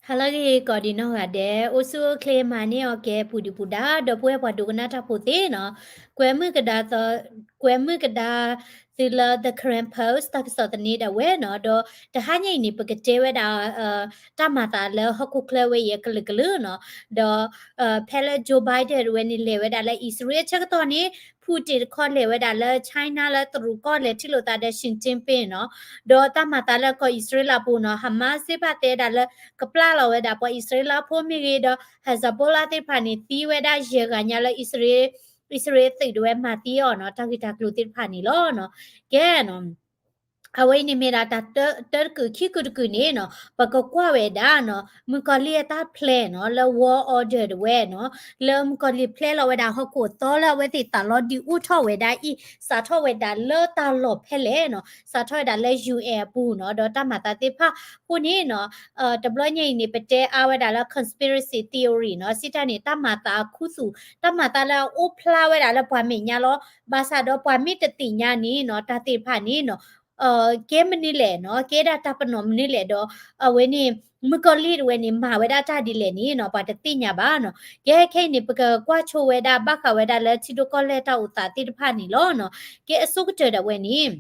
ဟါလၢအဂ့ၤ ကိးဒံးနီၢ်ဂၤဒဲး, အိၣ်ဆူၣ်အိၣ်ချ့မၤန့ၢ်အီၤကဲ ပူၤဒုၣ်ပူၤဒါ ဒီပုၢ်ဝဲၢ်ပှၤဒိကနၣ်တၢ်ဖိသ့ၣ်နီၤ, ကွဲမုာ်ကဒါသီ, ကွဲမုာ်ကဒါသုလၢ The Karen Post တၢ်ကစီၣ်သန့ဒၣ်ဝဲနီၤ, ဒီးတဟါညါအံၤန့ၣ် ပကတဲဝဲဒၣ် တၢ်မၤသးလၢဟီၣ်ခိၣ်ချၢဝဲအံၤအကလုာ်ကလုာ်နီၤ, ဒီး ဖဲလၢ Joe Biden တဝဲန့ၣ်လဲၤဝဲဒၣ်လၢအံၣ်စရ့လးအဆၢကတီၢ်န့ၣ် Putin တခီလဲၤဝဲဒၣ်လၢ China လၢတရူးကီၢ်လဲၤထံၣ်လိာ်သးဒီး Xi Jinping နီၤ, ဒီးတၢ်မၤသးလၢကီၢ်အံၣ်စရ့လးအပူၤနီၤ Hamas သ့ၣ်တဖၣ်တဲဒၣ်လၢ ကပျၢ်လီၤဝဲဒၣ်ပှၤအံၣ်စရ့လးဖိမ့ၢ်ဂ့ၤဒီး Hezbollah သ့ၣ်တဖၣ်န့ၣ် သံဝဲဒၣ်ယဲၢ်ဂၤညါလၢအံၣ်စရ့လး အံၣ်စရ့လးသုးတဝဲမၤသံအီၤနီၤ တၢ်ဂ့ၢ်တၢ်ကျိၤသ့ၣ်တဖၣ်န့ၣ်လီၤနီၤ, ကဲနီၤ အဝဲအံၤန့ၣ်မ့ၢ်ဒၣ်တၢ်တၢတကုာ်ခံကုာ်တကုာ်န့ၣ်နီၤ ပကကွၢ်ဝဲဒၣ်နီၤ မုၣ်ကီၤလံၢ်အတၢ် plan နီၤ လၢ world order တဝဲနီၤ လၢမုၣ်ကီၤလံၢ် plan လီၤဝဲဒၣ်ဟီၣ်ခိၣ်အသီလၢအဝဲသ့ၣ်သးလီၤဒုးအိၣ်ထီၣ်ဝဲဒၣ်အံၤ စးထီၣ်ဝဲဒၣ်လၢတၢ်လီၢ်ဖဲလဲၣ်နီၤ စးထီၣ်ဝဲဒၣ်လၢ ယူၣ်အဲၣ် အပူၤနီၤ ဒီးတၢ်မၤသးသ့ၣ်တဖၣ်အဃိန့ၣ်နီၤ တဘျီညါအံၤန့ၣ် ပတဲအါဝဲဒၣ်လၢ conspiracy theory နီၤ စံးတၢ်န့ၣ် တၢ်မၤသးအခူသူၣ် တၢ်မၤသးလၢအအိၣ်ဖျါဝဲဒၣ်လၢပှၤမဲာ်ညါလီၤ, ဘၣ်ဆၣ်ဒီးပှၤမ့ၢ်တသ့ၣ်ညါန့ၣ်နီၤ တၢ်သ့ၣ်တဖၣ်န့ၣ်နီၤ ကဲမနုၤလဲၣ်နီၤ ကဲဒၣ်တၢ်ပနီၣ်မနုၤလဲၣ်ဒီး အဝဲန့ၣ် မုၣ်ကီၤလံၢ်တဝဲန့ၣ် မၤဝဲဒၣ်တၢ်ဒ်လဲၣ်န့ၣ်နီၤ ပှၤတသ့ၣ်ညါဘၣ်နီၤ, ကဲခဲအံၤန့ၣ် ပကကွၢ်ဆိဝဲဒၣ် ဘၣ်ဃးဝဲဒၣ်လၢထံဒိၣ်ကီၢ်လဲၢ်တၢ်အိၣ်သးသ့ၣ်တဖၣ်န့ၣ်လီၤနီၤ, ကဲအဆိကတၢၢ်ဒၣ်ဝဲန့ၣ်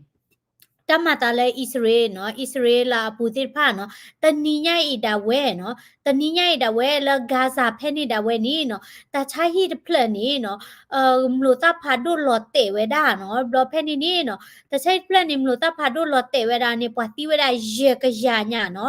တၢ်မၤသးလၢအံၣ်စရ့လးနီၤ အံၣ်စရ့လးအပူၤသ့ၣ်တဖၣ်နီၤ တနံၤညါအံၤဒၣ်ဝဲနီၤ တနံၤညါအံၤဒၣ်ဝဲလၢ Gaza ဖဲန့ၣ်ဒၣ်ဝဲန့ၣ်နီၤ တၢ်ဆါဟံၣ်တဖျၢၣ်န့ၣ်နီၤ မျိာ်သၣ်ဖးဒိၣ်လီၤတဲာ်ဝဲဒၣ်နီၤ ဘျီဖဲန့ၣ်န့ၣ်နီၤ တၢ်ဆါဟံၣ်တဖျၢၣ်န့ၣ် မျိာ်သၣ်ဖးဒိၣ်လီၤတဲာ်ဝဲဒၣ်န့ၣ် ပှၤသံဝဲဒၣ်ယဲၢ်ကယၤညါနီၤ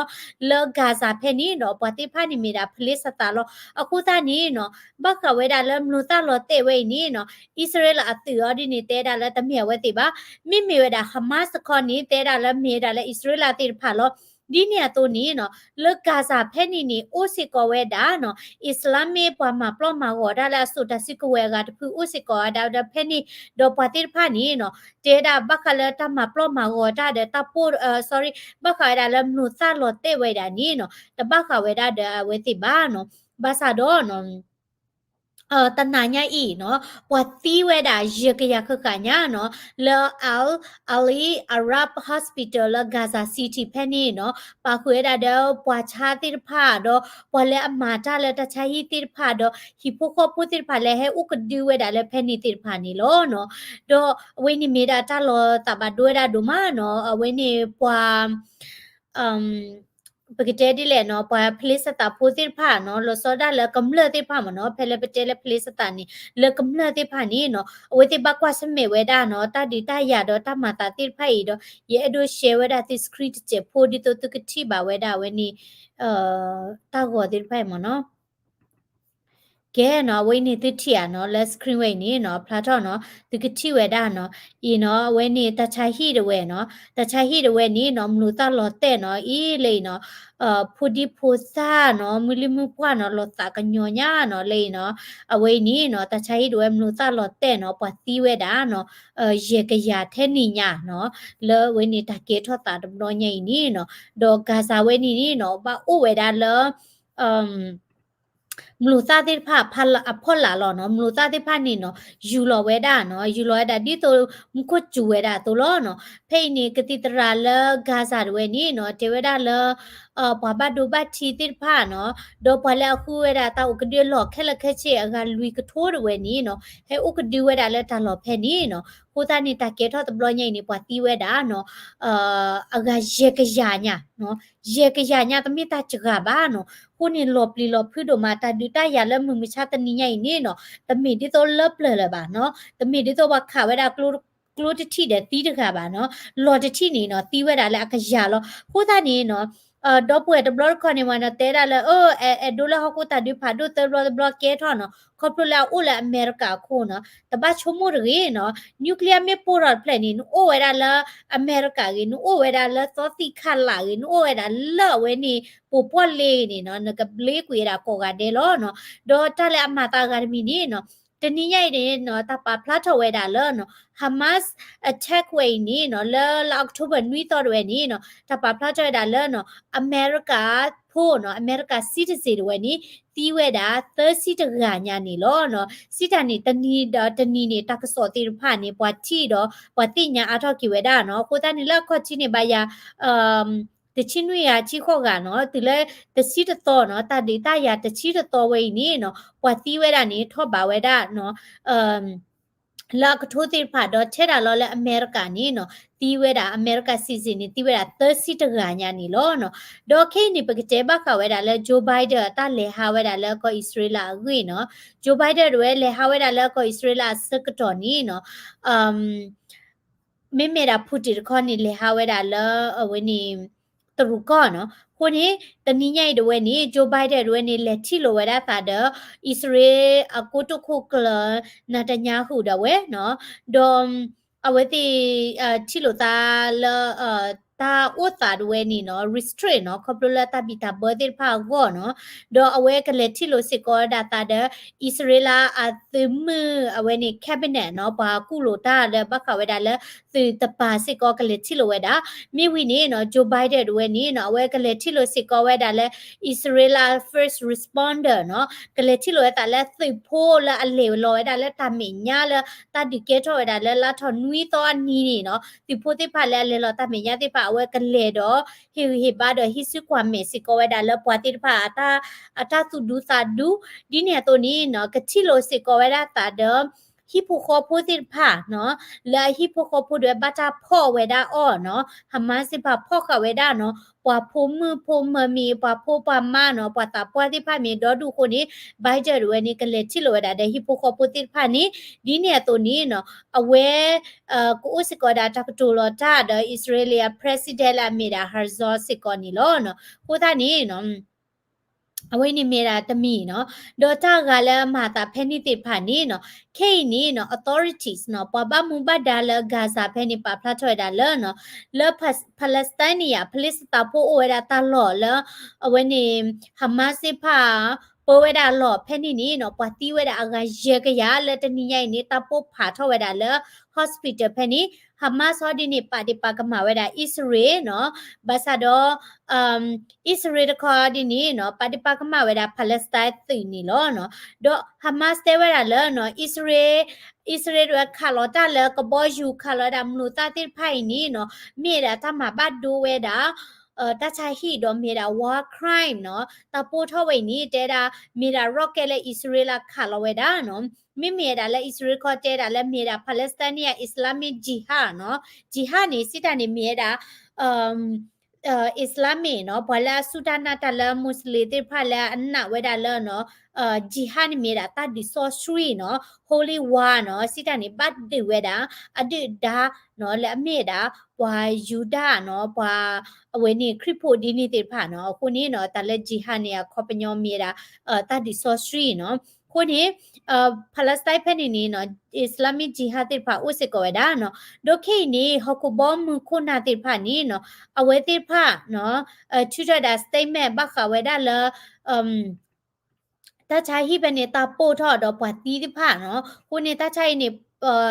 လၢ Gaza ဖဲန့ၣ်ဒီး ပှၤသ့ၣ်တဖၣ်န့ၣ်မ့ၢ်ဒၣ်ဖလ့စသးလီၤ. အဃိသတးန့ၣ်နီၤ ဘၣ်ဃးဝဲဒၣ်လၢမျိာ်သၣ်လီၤတဲာ်ဝဲအံၤန့ၣ်နီၤ အံၣ်စရ့လးအသုးအီၤဒ်န့ၣ် တဲဒၣ်လၢတမ့ၢ်အဝဲသ့ၣ်ဘၣ်. မ့မ့ၢ်ဝဲဒၣ် Hamas တခီန့ၣ် တဲဒၣ်လၢမ့ၢ်ဝဲဒၣ်လၢအံၣ်စရ့လးသ့ၣ်တဖၣ်လီၤ. ဒ်န့ၣ်အသိးန့ၣ်နီၤ လၢ Gaza ဖဲန့ၣ်န့ၣ် အိၣ်စ့ၢ်ကီးဝဲဒၣ်နီၤ အံၣ်စလၣ်မ့ၢ်ပှၤမၤပျီၢ်မၤဂီၤတၢ်လၢအစိာ်တၢ်စုကဝဲၤအဂၤတဖု အိၣ်စ့ၢ်ကီးဝဲဒၣ်ဒီးဖဲန့ၣ် ဒီးပှၤသ့ၣ်တဖၣ်န့ၣ်နီၤ တဲဒၣ်ဘၣ်ဃးလၢတၢ်မၤပျီၢ်မၤဂီၤတၢ်ဒီးတၢ်ပိၢ် sorry ဘၣ်ဃးဝဲဒၣ်လၢမျိာ်သၣ်လီၤတဲာ်ဝဲဒၣ်န့ၣ်နီၤ တဘၣ်ဃးဝဲဒၣ်ဒီးအဝဲသ့ၣ်ဘၣ်နီၤ. ဘၣ်ဆၣ်ဒီးနီၤ တနၤညါအံၤနီၤ ပှၤသံဝဲဒၣ်ယဲၢ်ကယၤဃၣ်ဃၣ်ညါနီၤ လၢ Al Ali Arab Hospital လၢ Gaza City ဖဲန့ၣ်နီၤ ပာ်ဃုာ်ဝဲဒၣ်ဒီးပှၤဆါသ့ၣ်တဖၣ်ဒီး ပှၤလၢအမၤတၢ်လၢတၢ်ဆါဟံၣ်သ့ၣ်တဖၣ်ဒီး ဟံၣ်ဖိဃီဖိသ့ၣ်တဖၣ်လၢဟဲအိၣ်ကဒုဝဲဒၣ်လၢဖဲန့ၣ်သ့ၣ်တဖၣ်န့ၣ်လီၤနီၤ. ဒီးအဝဲန့ၣ်မ့ၢ်ဒၣ်တၢ်လီၤသးဘၣ်ဒိဝဲဒၣ်ဒိၣ်မးနီၤ အဝဲန့ၣ်ပှၤ ပကတဲဒ်လဲၣ်နီၤ ပှၤဖလ့စသးဖိသ့ၣ်တဖၣ်နီၤ လီၤဆီဒၣ်လၢကမျၢၢ်သ့ၣ်တဖၣ်မ့ၢ်နီၤ ဖဲလၢပတဲလၢဖလ့စသးန့ၣ် လၢကမျၢၢ်သ့ၣ်တဖၣ်န့ၣ်နီၤ အဝဲသ့ၣ်ဘၣ်ကွၢ်ဆၢၣ်မဲာ်ဝဲဒၣ်နီၤ တၢ်ဒုးတၢ်ယၤဒီးတၢ်မၤသးသ့ၣ်တဖၣ်အံၤဒီး ယအဲၣ်ဒိး share ဝဲဒၣ်သု screen တစဲးဖိ ဒ်သိးသုကထံၣ်ဘၣ်ဝဲဒၣ်အဝဲန့ၣ် တၢ်ဂီၤသ့ၣ်တဖၣ်အံၤမ့ၢ်နီၤ ကဲနီၤ အဝဲအံၤန့ၣ်သုထံၣ်ဧါနီၤ လၢ screen ဝဲအံၤန့ၣ်နီၤ ဖျါထီၣ်နီၤ သုကထံၣ်ဝဲဒၣ်နီၤ အံၤနီၤ အဝဲန့ၣ်တၢ်ဆါဟံၣ်တဝဲနီၤ တၢ်ဆါဟံၣ်တဝဲန့ၣ်နီၤ မျိာ်သၣ်လီၤတဲာ်နီၤ အံၤလၢအံၤနီၤ ဖိဒံဖိသၣ်နီၤ မုၢ်လံၢ်မုၢ်ပှၢ်နီၤ လီၤသးကညီၤညါနီၤ လၢအံၤနီၤ အဝဲအံၤန့ၣ်နီၤ တၢ်ဆါဟံၣ်တဝဲမျိာ်သၣ်လီၤတဲာ်နီၤ ပှၤသံဝဲဒၣ်နီၤ ယဲၢ်ကယၤထဲန့ၣ်ညါနီၤ လၢအဝဲန့ၣ်တၢ်ကဲထီၣ်သးတဘျီညါအံၤန့ၣ်နီၤ ဒီး Gaza ဝဲန့ၣ်န့ၣ်နီၤ ဘၣ်အိၣ်ဝဲဒၣ်လၢ မျိာ်သၣ်သ့ၣ်တဖၣ်အဖီလာ်လီၤနီၤ မျိာ်သၣ်သ့ၣ်တဖၣ်န့ၣ်နီၤ ယူၤလီၤဝဲဒၣ်နီၤ ယူၤလီၤဝဲဒၣ်ဒ်သိးမူခိၣ်စူၤဝဲဒၣ်အသိးလီၤနီၤ ဖဲအံၤန့ၣ် ကသံၣ်သရၣ်လၢ Gaza တဝဲန့ၣ်နီၤ တဲဝဲဒၣ်လၢ ပှၤဘၣ်ဒိဘၣ်ထံးသ့ၣ်တဖၣ်နီၤ ဒီးပှၤလၢအဃုဝဲဒၣ်တၢ်အိၣ်ကဒုအလီၢ်ခဲလၢာ်ခဲဆ့အဂၤလွံၢ်ကထိတဝဲန့ၣ်နီၤ ဟဲအိၣ်ကဒုဝဲဒၣ်လၢတၢ်လီၢ်ဖဲန့ၣ်နီၤ အဃိသတးန့ၣ် တၢ်ကဲထီၣ်တဘျီညါအံၤန့ၣ် ပှၤသံဝဲဒၣ်နီၤ အဂၤယဲၢ်ကယၤညါ ယဲၢ်ကယၤညါ တမ့ၢ်တၢ်စှၤဘၣ်နီၤ အဃိန့ၣ် လီၤပျံၤလီၤဖုးဒိၣ်မး တၢ်ဒုးတၢ်ယၤလၢမုၢ်မဆါတနံၤညါအံၤန့ၣ်နီၤ တမ့ၢ်ဒ်သိးလၢပျၢၤလၢၤဘၣ်နီၤ တမ့ၢ်ဒ်သိးပှၤခးဝဲဒၣ်ကျိတထံၣ်ဒီးသံတဂၤဘၣ်နီၤ လီၤတထံၣ်န့ၣ်နီၤ သံဝဲဒၣ်လၢအကယၤလီၤ အဃိသတးန့ၣ်နီၤ ဒီပုၢ်ဝဲၢ်တဘျီတခီၣ်န့ၣ် ဝဲနီၤ တဲဒၣ်လၢ အဲၣ်ဒိးလၢဟီၣ်ခိၣ်တၢ်ဒုးဖးဒိၣ်သၢဘျီတဘျီကဲထီၣ်နီၤ ခီဖျိလၢအအိၣ်လၢအမဲရကၤအခိၣ်နီၤ တဘၣ်ဆိကမိၣ်တဂ့ၤနီၤ nuclear မ့ၢ်ပိၢ်ထီၣ်တဖျၢၣ်န့ၣ် နအိၣ်ဝဲဒၣ်လၢအမဲရကၤဂ့ၤ နအိၣ်ဝဲဒၣ်လၢသီသံၣ်ခးလးဂ့ၤ နအိၣ်ဝဲဒၣ်လၢအဝဲန့ၣ် ပိာ်ပှီၢ်လ့ၤဂ့ၤန့ၣ်နီၤ နကဘျ့ကွံာ်ဝဲဒၣ်ကိးဂၤဒဲးလီၤနီၤ ဒီးတၢ်လၢအမၤသးအဂၤတမံၤန့ၣ်နီၤ တနံၤညါအံၤန့ၣ်နီၤ တၢ်ပာ်ဖျါထီၣ်ဝဲဒၣ်လၢနီၤ Hamas attack ဝဲအံၤန့ၣ်နီၤ လၢလါ October နွံသီတဝဲန့ၣ်နီၤ တၢ်ပာ်ဖျါထီၣ်ဝဲဒၣ်လၢနီၤ အမဲရကၤဖိနီၤ အမဲရကၤ citizen တဝဲန့ၣ် သံဝဲဒၣ်သၢဆံတဂၤညါန့ၣ်လီၤနီၤ စံးတၢ်န့ၣ် တနံၤဒီးတနံၤန့ၣ် တၢ်ကစီၣ်သ့ၣ်တဖၣ်န့ၣ် ပှၤထံၣ်ဒီး ပှၤသ့ၣ်ညါအါထီၣ်က့ၤဝဲဒၣ်နီၤ အဃိသတးန့ၣ် လၢအခီၣ်ထံးန့ၣ် ဘၣ်ယၤ တဆံနွံဂၤဆံဃိးဂၤနီၤ, တုၤလၢတဆံတသီနီၤ, တၢ်ဒုးတၢ်ယၤတဆံတသီဝဲအံၤန့ၣ်နီၤ, ပှၤသံဝဲဒၣ်န့ၣ် ထီၣ်ဘးဝဲဒၣ်နီၤ, လၢအကထိသ့ၣ်တဖၣ် ဒီးထဲဒၣ်လီၤလၢအမဲရကၤန့ၣ်နီၤ, သံဝဲဒၣ် အမဲရကၤ citizen န့ၣ် သံဝဲဒၣ်သၢဆံတဂၤညါန့ၣ်လီၤနီၤ. ဒီးခဲအံၤန့ၣ် ပကတဲဘၣ်ဃးဝဲဒၣ်လၢ Joe Biden အတၢ်လဲၤဟးဝဲဒၣ်လၢကီၢ်အံၣ်စရ့လးအဂ့ၢ်နီၤ, Joe Biden တဝဲလဲၤဟးဝဲဒၣ်လၢကီၢ်အံၣ်စရ့လးအဆၢကတီၢ်န့ၣ်နီၤ, မ့မ့ၢ်ဒၣ် Putin တခီန့ၣ် လဲၤဟးဝဲဒၣ်လၢအဝဲန့ၣ် တရူးကီၢ်နီၤ. အဃိန့ၣ် တနံၤညါအံၤတဝဲန့ၣ် Joe Biden တဝဲန့ၣ် လဲၤထံၣ်လိာ်ဝဲဒၣ်သးဒီး အံၣ်စရ့လးအကိတိာ်ခိၣ်ကျၢၢ် Netanyahu ဒၣ်ဝဲနီၤ, ဒီး အဝဲသ့ၣ် ထံၣ်လိာ်သးလၢ တၢ်အိၣ်သးတဝဲန့ၣ်နီၤ restrict နီၤ, ခီဖျိလၢတၢ်ဘံၣ်တၢ်ဘၢသ့ၣ်တဖၣ်အဂီၢ်နီၤ, ဒီးအဝဲကလဲၤထံၣ်လိာ်စ့ၢ်ကီးဝဲဒၣ်သးဒီး အံၣ်စရ့လးအသုးမုၢ်အဝဲန့ၣ် cabinet နီၤ, ပှၤကူၣ်လိာ်တၢ်လၢဘၣ်ဃးဝဲဒၣ်လၢသုးတပၤစ့ၢ်ကီးကလဲၤထံၣ်လိာ်ဝဲဒၣ်. မ့ၢ်ဝံၤန့ၣ်နီၤ Joe Biden တဝဲန့ၣ်နီၤ အဝဲကလဲၤထံၣ်လိာ်စ့ၢ်ကီးဝဲဒၣ်လၢ အံၣ်စရ့လး first responder နီၤ, ကလဲၤထံၣ်လိာ်ဝဲသးလၢသုးဖိလၢအလဲၤလီၤဝဲဒၣ်လၢတၢ်မဲာ်ညါလၢ တၢ်ဒုးကဲထီၣ်ဝဲဒၣ်လၢလါထီၣ်နွံသီအနံၤန့ၣ်နီၤ, သုးဖိသ့ၣ်တဖၣ်လၢအလဲၤလီၤတၢ်မဲာ်ညါသ့ၣ်တဖၣ် အဝဲကလဲၤဒီး ဟ့ၣ်ဂံၢ်ဟ့ၣ်ဘါဒီးဟံးစုကွၢ်မဲာ်စ့ၢ်ကီးဝဲဒၣ်လၢပှၤသ့ၣ်တဖၣ် အတၢ်သူၣ်ဒူသးဒူ, ဒ်န့ၣ်အသိးန့ၣ်နီၤ ကထံၣ်လိာ်စ့ၢ်ကီးဝဲဒၣ်သးဒီး ဟံၣ်ဖိဃီဖိသ့ၣ်တဖၣ်နီၤ, လၢအဟံၣ်ဖိဃီဖိဒၣ်ဝဲဘၣ်တၢ်ဖီၣ်ဝဲဒၣ်အီၤနီၤ, Hamas သ့ၣ်တဖၣ်ဖီၣ်ဃာ်ဝဲဒၣ်နီၤ, ပှၤဖိမုၣ်ဖိမၢၤမ့ၢ် ပှၤဖိပှၤမါနီၤ, ပှၤသးပှၢ်သ့ၣ်တဖၣ်မ့ၢ် ဒီဒူၣ်အဃိန့ၣ် Biden တဝဲန့ၣ် ကလဲၤထံၣ်လိာ်ဝဲဒၣ်ဒီးဟံၣ်ဖိဃီဖိသ့ၣ်တဖၣ်န့ၣ်, ဒ်န့ၣ်အသိးန့ၣ်နီၤ အဝဲ ကအိၣ်စ့ၢ်ကီးဒၣ်တၢ်ကတိၤလီၤတၢ်ဒီး အံၣ်စရ့လးအ president လၢအမ့ၢ်ဒၣ် Herzog စ့ၢ်ကီးန့ၣ်လီၤနီၤ. အဃိသတးန့ၣ်နီၤ အဝဲန့ၣ်မ့ၢ်ဒၣ်တမံၤနီၤ, ဒီးတၢ်ဂၤလၢအမၤအသးဖဲန့ၣ်သ့ၣ်တဖၣ်န့ၣ်နီၤ, ခဲအံၤန့ၣ်နီၤ authorities နီၤ ပှၤဘၣ်မူဘၣ်ဒါလၢ Gaza ဖဲန့ၣ် ပာ်ဖျါထီၣ်ဝဲဒၣ်လၢနီၤ, လၢ Palestinian ဖလ့းစတံဖိအိၣ်ဝဲဒၣ်တၢ်လီၢ်လၢ အဝဲန့ၣ် Hamas သ့ၣ်တဖၣ် ပၢဝဲဒၣ်အလီၢ်ဖဲန့ၣ်န့ၣ်နီၤ ပှၤသံဝဲဒၣ်အဂၤယဲၢ်ကယၤ လၢတနံၤညါအံၤန့ၣ် တၢ်ပိၢ်ဖးထီၣ်ဝဲဒၣ်လၢ hospital ဖဲန့ၣ်, Hamas ဟီဒ်န့ၣ် ပာ်ဒ့ၣ်ပာ်ကမၣ်ဝဲဒၣ်အံၣ်စရ့လးနီၤ, ဘၣ်ဆၣ်ဒီး အံၣ်စရ့လးတခီဒ်န့ၣ်နီၤ ပာ်ဒ့ၣ်ပာ်ကမၣ်ဝဲဒၣ် Palestine သုးန့ၣ်လီၤနီၤ. ဒီး Hamas တဲဝဲဒၣ်လၢနီၤ အံၣ်စရ့လး အံၣ်စရ့လးတဝဲခးလီၤတၢ်လၢကဘီယူၤ ခးလီၤဝဲဒၣ်မျိာ်သၣ်သ့ၣ်တဖၣ်အံၤန့ၣ်နီၤ မ့ၢ်ဝဲဒၣ်တၢ်မၤဘၣ်ဒိဝဲဒၣ် တၢ်ဆါဟံၣ်ဒီးမ့ၢ်ဝဲဒၣ် war crime နီၤ, တၢ်ပိၢ်ထီၣ်ဝဲအံၤန့ၣ် တဲဒၣ်မ့ၢ်ဝဲဒၣ် rocket လၢအံၣ်စရ့လးခးလီၤဝဲဒၣ်နီၤ, မ့မ့ၢ်ဝဲဒၣ်လၢအံၣ်စရ့လးတခီတဲဒၣ်လၢမ့ၢ်ဝဲဒၣ် Palestinian Islamic Jihad နီၤ, Jihad န့ၣ် စံးတၢ်န့ၣ်မ့ၢ်ဝဲဒၣ် Islamic နီၤ, ပှၤလၢအစူၢ်တၢ်နာ်တၢ်လၢ Muslim သ့ၣ်တဖၣ်လၢအနာ်ဝဲဒၣ်လၢနီၤ Jihad န့ၣ်မ့ၢ်ဝဲဒၣ်တၢ်ဒုးစီဆှံနီၤ, Holy War နီၤ, စံးတၢ်န့ၣ် ဘၣ်ဒုးဝဲဒၣ် အဒုၣ်အဒါနီၤ လၢအမ့ၢ်ဝဲဒၣ် ပှၤယူဒၤနီၤ, ပှၤ အဝဲန့ၣ် ခရံာ်ဖိဒ်န့ၣ်သ့ၣ်တဖၣ်နီၤ. အဃိန့ၣ်နီၤ တၢ်လၢ Jihad န့ၣ် အခီပညီမ့ၢ်ဝဲဒၣ် တၢ်ဒုးစီဆှံနီၤ. အဃိန့ၣ် Palestine ဖဲန့ၣ်န့ၣ်နီၤ Islamic Jihad သ့ၣ်တဖၣ်အိၣ်စ့ၢ်ကီးဝဲဒၣ်နီၤ. ဒီးခဲအံၤန့ၣ် ဟီၣ်ခိၣ်ဘီမုၢ်ခိၣ်နၢ်သ့ၣ်တဖၣ်န့ၣ်နီၤ အဝဲသ့ၣ်တဖၣ်နီၤ ထုးထီၣ်ဝဲဒၣ် statement ဘၣ်ဃးဝဲဒၣ်လၢ တၢ်ဆါဟံၣ်ဖဲန့ၣ် တၢ်ပိၢ်ထီၣ်ဒီးပှၤသံသ့ၣ်တဖၣ်နီၤ. အဃိန့ၣ် တၢ်ဆါဟံၣ်န့ၣ်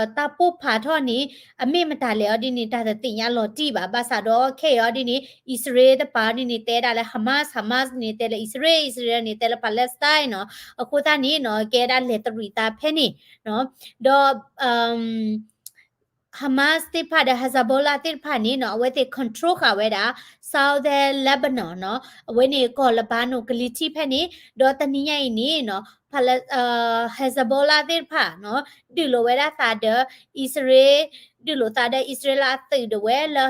တၢ်ပိၢ်ဖးထီၣ်န့ၣ် အမ့ၢ်မတၤလဲၣ်အီၤဒ်န့ၣ် တၢ်တသ့ၣ်ညါလီၤတံၢ်ဘၣ်. ဘၣ်ဆၣ်ဒီးခဲအံၤအီၤဒ်န့ၣ် အံၣ်စရ့လးတပၤအီၤဒ်န့ၣ် တဲဒၣ်လၢ Hamas, Hamas န့ၣ်တဲလၢအံၣ်စရ့လး, အံၣ်စရ့လးန့ၣ်တဲလၢ Palestine နီၤ. အဃိသတးန့ၣ်နီၤ ကဲဒၣ်လဲၤတရံးသးဖဲန့ၣ်နီၤ. ဒီး Hamas သ့ၣ်တဖၣ်ဒီး Hezbollah သ့ၣ်တဖၣ်န့ၣ်နီၤ အဝဲသ့ၣ် control ဃာ်ဝဲဒၣ် Southern Lebanon နီၤ, အဝဲန့ၣ်ကီၢ် Lebanon ကလံၤထံးဖဲန့ၣ်, ဒီးတနံၤညါအံၤန့ၣ်နီၤ Hezbollah သ့ၣ်တဖၣ်နီၤ ဒုးလိာ်ဝဲဒၣ်သးဒီး အံၣ်စရ့လး, ဒုးလိာ်သးဒီးအံၣ်စရ့လးအသုးဒၣ်ဝဲလၢ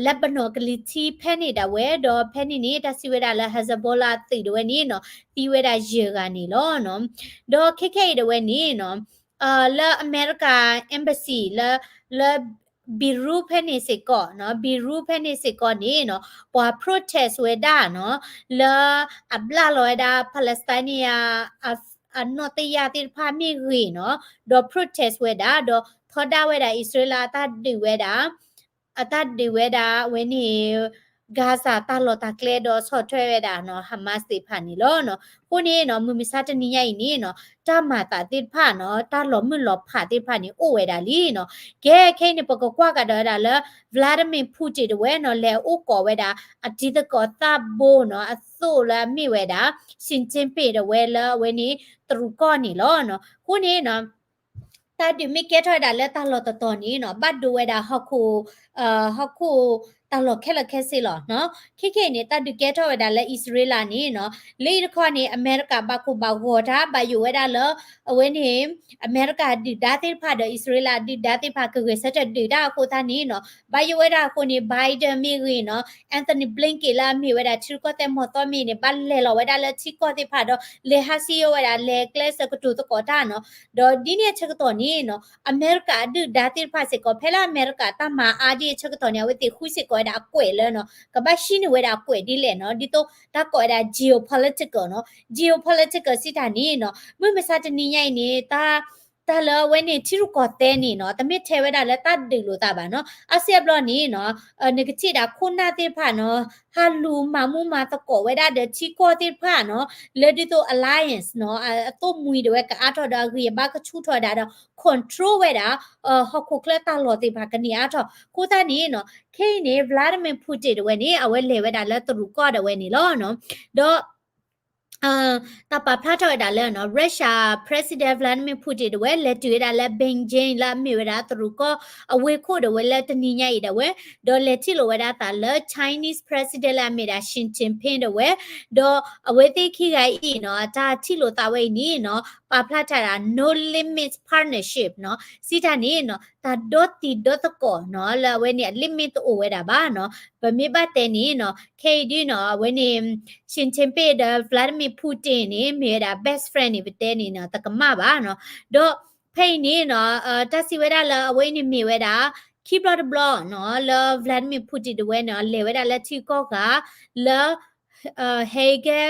Lebanon ကလံၤထံးဖဲန့ၣ်ဒၣ်ဝဲ, ဒီးဖဲန့ၣ်န့ၣ် တၢ်စံးဝဲဒၣ်လၢ Hezbollah အသုးဒၣ်ဝဲန့ၣ်နီၤ သံဝဲဒၣ်ယဲၢ်ဂၤန့ၣ်လီၤနီၤ. ဒီးခဲခဲအံၤဒၣ်ဝဲန့ၣ်နီၤ လၢအမဲရကၤ embassy လၢ လၢ Beirut ဖဲန့ၣ်စ့ၢ်ကီးနီၤ, Beirut ဖဲန့ၣ်စ့ၢ်ကီးန့ၣ်နီၤ ပှၤ protest ဝဲဒၣ်နီၤ လၢအဘျၣ်လီၤဝဲဒၣ် Palestinian အနီၣ်တယၢ်သ့ၣ်တဖၣ်မ့ၢ်ဂ့ၤနီၤ, ဒီး protest ဝဲဒၣ်, ဒီးထီဒါဝဲဒၣ်အံၣ်စရ့လးအတၢ်ဒုးဝဲဒၣ် အတၢ်ဒုးဝဲဒၣ်ဝဲန့ၣ် Gaza တၢ်လီၢ်တၢ်ကျဲဒီးဆီၣ်ထွဲဝဲဒၣ်နီၤ Hamas သ့ၣ်တဖၣ်န့ၣ်လီၤနီၤ. အဃိန့ၣ်နီၤ မုၢ်မဆါတနံၤညါအံၤန့ၣ်နီၤ တၢ်မၤသးသ့ၣ်တဖၣ်နီၤ တၢ်လီၤမုၢ်လီၤဖးသ့ၣ်တဖၣ်န့ၣ် အိၣ်ဝဲဒၣ်လံနီၤ. ကဲခဲအံၤန့ၣ် ပကကွၢ်ကဒီးဝဲဒၣ်လၢ Vladimir Putin တဝဲနီၤ လဲၤအိၣ်ကိးဝဲဒၣ် အတံၤသကိးသၣ်ဘိနီၤ အသိးလၢအမ့ၢ်ဝဲဒၣ် Xi Jinping တဝဲလၢအဝဲန့ၣ် တရူးကီၢ်န့ၣ်လီၤနီၤ. အဃိန့ၣ်နီၤ တၢ်ဒုးမ့ၢ်ကဲထီၣ်ဝဲဒၣ်လၢတၢ်လီၢ်တတီၤန့ၣ်နီၤ ဘၣ်ဒိဝဲဒၣ်ဟီၣ်ခိၣ် ဟီၣ်ခိၣ် တၢ်လီၢ်ခဲလၢာ်ခဲဆ့လီၤနီၤ. ခဲခဲအံၤန့ၣ် တၢ်ဒုးကဲထီၣ်ဝဲဒၣ်လၢအံၣ်စရ့လးန့ၣ်နီၤ, လၢအံၤတခီန့ၣ် အမဲရကၤဘၣ်ကိၢ်ဘၣ်ဂီၤတၢ် ဘၣ်ယိၣ်ဝဲဒၣ်လၢ အဝဲန့ၣ် အမဲရကၤဒုၣ်ဒါသ့ၣ်တဖၣ်ဒီး အံၣ်စရ့လးဒုၣ်ဒါသ့ၣ်တဖၣ် ကဂဲၤဆၢထၢၣ်ဒုးတၢ်အဃိသတးန့ၣ်နီၤ, ဘၣ်ယိၣ်ဝဲဒၣ်အဃိန့ၣ် Biden မ့ၢ်ဂ့ၤနီၤ, Antony Blinken လၢအမ့ၢ်ဝဲဒၣ်ထံရူၢ်ကီၢ်သဲးမီၢ်သီမ့ၢ်န့ၣ် ဘၣ်လဲၤလီၤဝဲဒၣ်လၢထံကီၢ်သ့ၣ်တဖၣ်ဒီး လဲၤဟးစံယိၣ်ဝဲဒၣ် လဲၤကျဲးစၢးကတိၤသကိးတၢ်နီၤ. ဒီးဒ်န့ၣ်အဆၢကတီၢ်န့ၣ်နီၤ အမဲရကၤအဒုၣ်ဒါသ့ၣ်တဖၣ်စ့ၢ်ကီး ဖဲလၢအမဲရကၤတၢ်မၤအါဒ်အဆၢကတီၢ်န့ၣ် အဝဲသ့ၣ်ဃုစ့ၢ်ကီးဝဲဒၣ်အကွဲးလၢနီၤ, ကဘၣ်ဟံးန့ၢ်ဝဲဒၣ်အကွဲးဒ်လဲၣ်နီၤ, ဒ်သိးတၢ်ကိးဝဲဒၣ် geopolitical နီၤ, geopolitical စံးတၢ်န့ၣ်နီၤ, မုၢ်မဆါတနံၤညါအံၤန့ၣ် တၢ် တၢ်လၢအဝဲန့ၣ် ထံရူၢ်ကီၢ်သဲးန့ၣ်နီၤ တမ့ၢ်ထဲဝဲဒၣ်လၢတၢ်ဒုးလိာ်သးဘၣ်နီၤ, အါစုအါဘျီန့ၣ်နီၤ နကထံၣ်ဒၣ်ခိၣ်နၢ်သ့ၣ်တဖၣ်နီၤ ဟးလူၤမၤမူမၤသကိးဝဲဒၣ်ဒီးထံကီၢ်သ့ၣ်တဖၣ်နီၤ, လၢဒ်သိး alliance နီၤ အသိၣ်မှံၤဒၣ်ဝဲကအါထီၣ်ဒီးအဂံၢ်အဘါကဆူၣ်ထီၣ်ဝဲဒၣ်ဒီး control ဝဲဒၣ် ဟီၣ်ခိၣ်ချၢတၢ်လီၢ်သ့ၣ်တဖၣ်ကန့ၢ်အါထီၣ်အဃိသတးန့ၣ်နီၤ, ခဲအံၤန့ၣ် Vladimir Putin ဒၣ်ဝဲန့ၣ် အဝဲလဲၤဝဲဒၣ်လၢတရူးကီၢ်ဒၣ်ဝဲန့ၣ်လီၤနီၤ, ဒီး တၢ်ပာ်ဖျါထီၣ်ဝဲဒၣ်လၢနီၤ Russia President Vladimir Putin ဒၣ်ဝဲ လဲၤတုၤဝဲဒၣ်လၢ Beijing လၢအမ့ၢ်ဝဲဒၣ်တရူးကီၢ်အဝ့ၢ်ခိၣ်ဒၣ်ဝဲလၢတနံၤညါအံၤဒၣ်ဝဲ, ဒီးလဲၤထံၣ်လိာ်ဝဲဒၣ်အသးလၢ Chinese President လၢအမ့ၢ်ဒၣ် Xi Jinping ဒၣ်ဝဲ, ဒီးအဝဲသ့ၣ်ခံဂၤအံၤနီၤ အတၢ်ထံၣ်လိာ်သးဝဲအံၤန့ၣ်နီၤ ပာ်ဖျါထီၣ်ဒၣ် no limits partnership နီၤ, စံးတၢ်န့ၣ်နီၤ တၢ်ဒီတံၤဒီသကိးနီၤ လၢအဝဲန့ၣ် အ limit တအိၣ်ဝဲဒၣ်ဘၣ်နီၤ, ပမ့ၢ်ဘၣ်တဲန့ၣ်နီၤ ခဲအံၤဒ်နီၤ အဝဲန့ၣ် Xi Jinping ဒီး Vladimir Putin န့ၣ် မ့ၢ်ဝဲဒၣ် best friend န့ၣ် ပတဲန့ၣ်နီၤ တကမၣ်ဘၣ်နီၤ, ဒီးဖဲအံၤန့ၣ်နီၤ တၢ်စံးဝဲဒၣ်လၢအဝဲန့ၣ်မ့ၢ်ဝဲဒၣ် ခံဘျီတဘျီနီၤ လၢ Vladimir Putin ဒၣ်ဝဲန့ၣ် လဲၤဝဲဒၣ်လၢထံကီၢ်ဂၤ လၢ Hague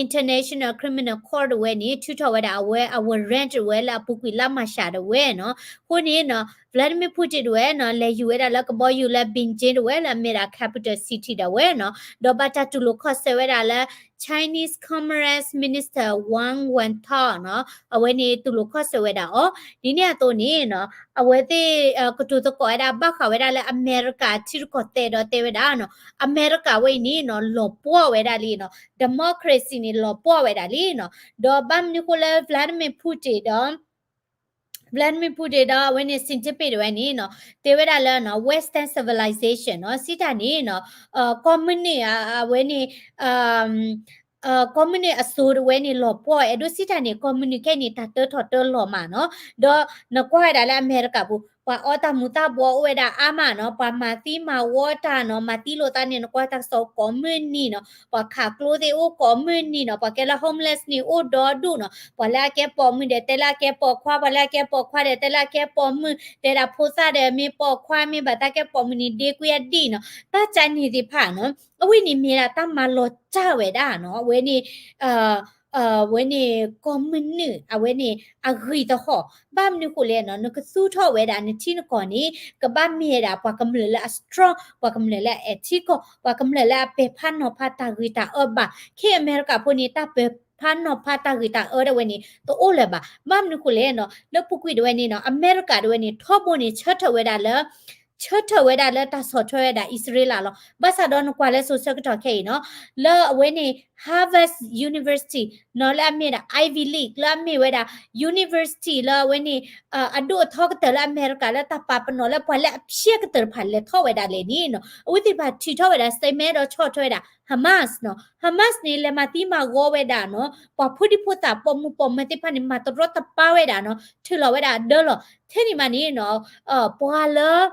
International Criminal Court ဒၣ်ဝဲန့ၣ် ထုးထီၣ်ဝဲဒၣ်အဝဲအ warrant ဒၣ်ဝဲလၢအပူၤကွံာ်လါမၢ်ၡးဒၣ်ဝဲနီၤ, အဃိန့ၣ်နီၤ Vladimir Putin ဒၣ်ဝဲနီၤ လဲၤယူၤဝဲဒၣ်လၢကဘီယူၤလၢ Beijing ဒၣ်ဝဲလၢအမ့ၢ်ဒၣ် capital city ဒၣ်ဝဲနီၤ, ဒီးဘၣ်တၢ်တူၢ်လိာ်ခီၣ်ဆၢဝဲဒၣ်လၢ Chinese Commerce Minister Wang Wentao နီၤ အဝဲန့ၣ်တူၢ်လိာ်ခီၣ်ဆၢဝဲဒၣ်အီၤ, ဒ်န့ၣ်အသိးန့ၣ်နီၤ အဝဲသ့ၣ် ကတိၤသကိးဝဲဒၣ် ဘၣ်ဃးဝဲဒၣ်လၢအမဲရကၤထံရူၢ်ကီၢ်သဲးဒီးတဲဝဲဒၣ်နီၤ အမဲရကၤဝဲအံၤန့ၣ်နီၤ လီၤပှီၢ်ဝဲဒၣ်လံနီၤ democracy န့ၣ် လီၤပှီၢ်ဝဲဒၣ်လံနီၤ, ဒီးဘၣ်မနုၤဃိလၢ Vladimir Putin ဒီး Vladimir Putin ဒီးအဝဲန့ၣ် Xi Jinping ဒၣ်ဝဲန့ၣ်နီၤ တဲဝဲဒၣ်လၢနီၤ Western civilization နီၤ စံးတၢ်န့ၣ်နီၤ ကီၢ်မုၢ်နုာ် အဝဲန့ၣ် ကီၢ်မုၢ်နုာ်အစိၤဒၣ်ဝဲန့ၣ် လီၤပှီၢ် အဲၣ်ဒိးစံးတၢ်န့ၣ် ကီၢ်မုၢ်နုာ်ခဲအံၤန့ၣ် တၢ်တၢထီၣ်တၢလီၤမးနီၤ, ဒီးနကွၢ်ဝဲဒၣ်လၢအမဲရကၤပူၤ ပှၤအီတၢ်မူၤတၢ်ဘှီးအိၣ်ဝဲဒၣ်အါမးနီၤ, ပှၤမၤသံမၤဝီတၢ်နီၤ, မၤသံလိာ်သးန့ၣ် နကွၢ်တၢ်ကစီၣ်ကိးမုၢ်နံၤနီၤ, ပှၤခးကျိသ့ၣ်အိၣ်ကိးမုၢ်နံၤနီၤ, ပှၤကဲလၢ homeless န့ၣ် အိၣ်ဒီဒူၣ်နီၤ, ပှၤလၢအကဲပိာ်မုၣ်ဒီး တဲလၢအကဲပိာ်ခွါ, ပှၤလၢအကဲပိာ်ခွါဒီး တဲလၢအကဲပိာ်မုၣ်, တဲဒၣ်ဖိသၣ်ဒီး မ့ၢ်ပိာ်ခွါ မ့ၢ်ဘၣ်တၢ်ကဲပိာ်မုၣ်န့ၣ် ဒ့ကွံာ်အဒံၣ်နီၤ, တၢ်ကန့ၣ်သ့ၣ်တဖၣ်နီၤ, အဝဲန့ၣ်မ့ၢ်ဒၣ်တၢ်မၤလီၤတၢ်ဝဲဒၣ်နီၤ, အဝဲန့ၣ် အဝဲန့ၣ် ကီၢ်မုၢ်နုာ် အဝဲန့ၣ် အဂံၢ်တဟီၣ်, ဘၣ်မနုၤဃိလဲၣ်နီၤ, နကသူၣ်ထီၣ်ဝဲဒၣ် နထံနကီၢ်န့ၣ် ကဘၣ်မ့ၢ်ဝဲဒၣ် ပှၤကမျၢၢ်လၢအ strong, ပှၤကမျၢၢ်လၢအအဲၣ်ထံကီၢ်, ပှၤကမျၢၢ်လၢအပဲာ်ဖးနီၤဖးတၢ်ဂ့ၤတၢ်အၢဘၣ်, ခဲအံၤအမဲရကၤဖိန့ၣ် တၢ်ပဲာ်ဖးနီၤဖးတၢ်ဂ့ၤတၢ်အၢဒၣ်ဝဲန့ၣ် တအိၣ်လၢၤဘၣ်, ဘၣ်မနုၤဃိလဲၣ်နီၤ, လၢပူၤကွံာ်ဒၣ်ဝဲန့ၣ်နီၤ, အမဲရကၤဒၣ်ဝဲန့ၣ် ထီဘိန့ၣ် ဆၢထၢၣ်ဝဲဒၣ်လၢ ဆၢထၢၣ်ဝဲဒၣ်လၢတၢ်ဆီၣ်ထွဲဝဲဒၣ်အံၣ်စရ့လးလီၤ. ဘၣ်ဆၣ်ဒီးနကွၢ်လၢစိၤဆၢကတီၢ်ခဲအံၤနီၤ, လၢအဝဲန့ၣ် Harvard University နီၤ, လၢအမ့ၢ်ဒၣ် Ivy League လၢအမ့ၢ်ဝဲဒၣ် university လၢအဝဲန့ၣ် အဒိၣ်အထီကတၢၢ်လၢအမဲရကၤ လၢတၢ်ပာ်ပနီၣ်လၢပှၤလၢအဖျဲးကတၢၢ်တဖၣ်လဲၤထီၣ်ဝဲဒၣ်လဲၣ်န့ၣ်နီၤ, အဝဲသ့ၣ်တဖၣ်ထုးထီၣ်ဝဲဒၣ် statement ဒီးဆီၣ်ထွဲဝဲဒၣ် Hamas နီၤ, Hamas န့ၣ် လဲၤမၤသံမၤဂီၤဝဲဒၣ်နီၤ, ပှၤဖိဒံဖိသၣ်ပိာ်မုၣ်ပိာ်မၢၤသ့ၣ်တဖၣ်န့ၣ် မၤတရီတပါဝဲဒၣ်နီၤ, ထုးလီၤဝဲဒၣ်အဒၢလီၤ. ထဲန့ၣ်မးန့ၣ်နီၤ ပှၤလၢ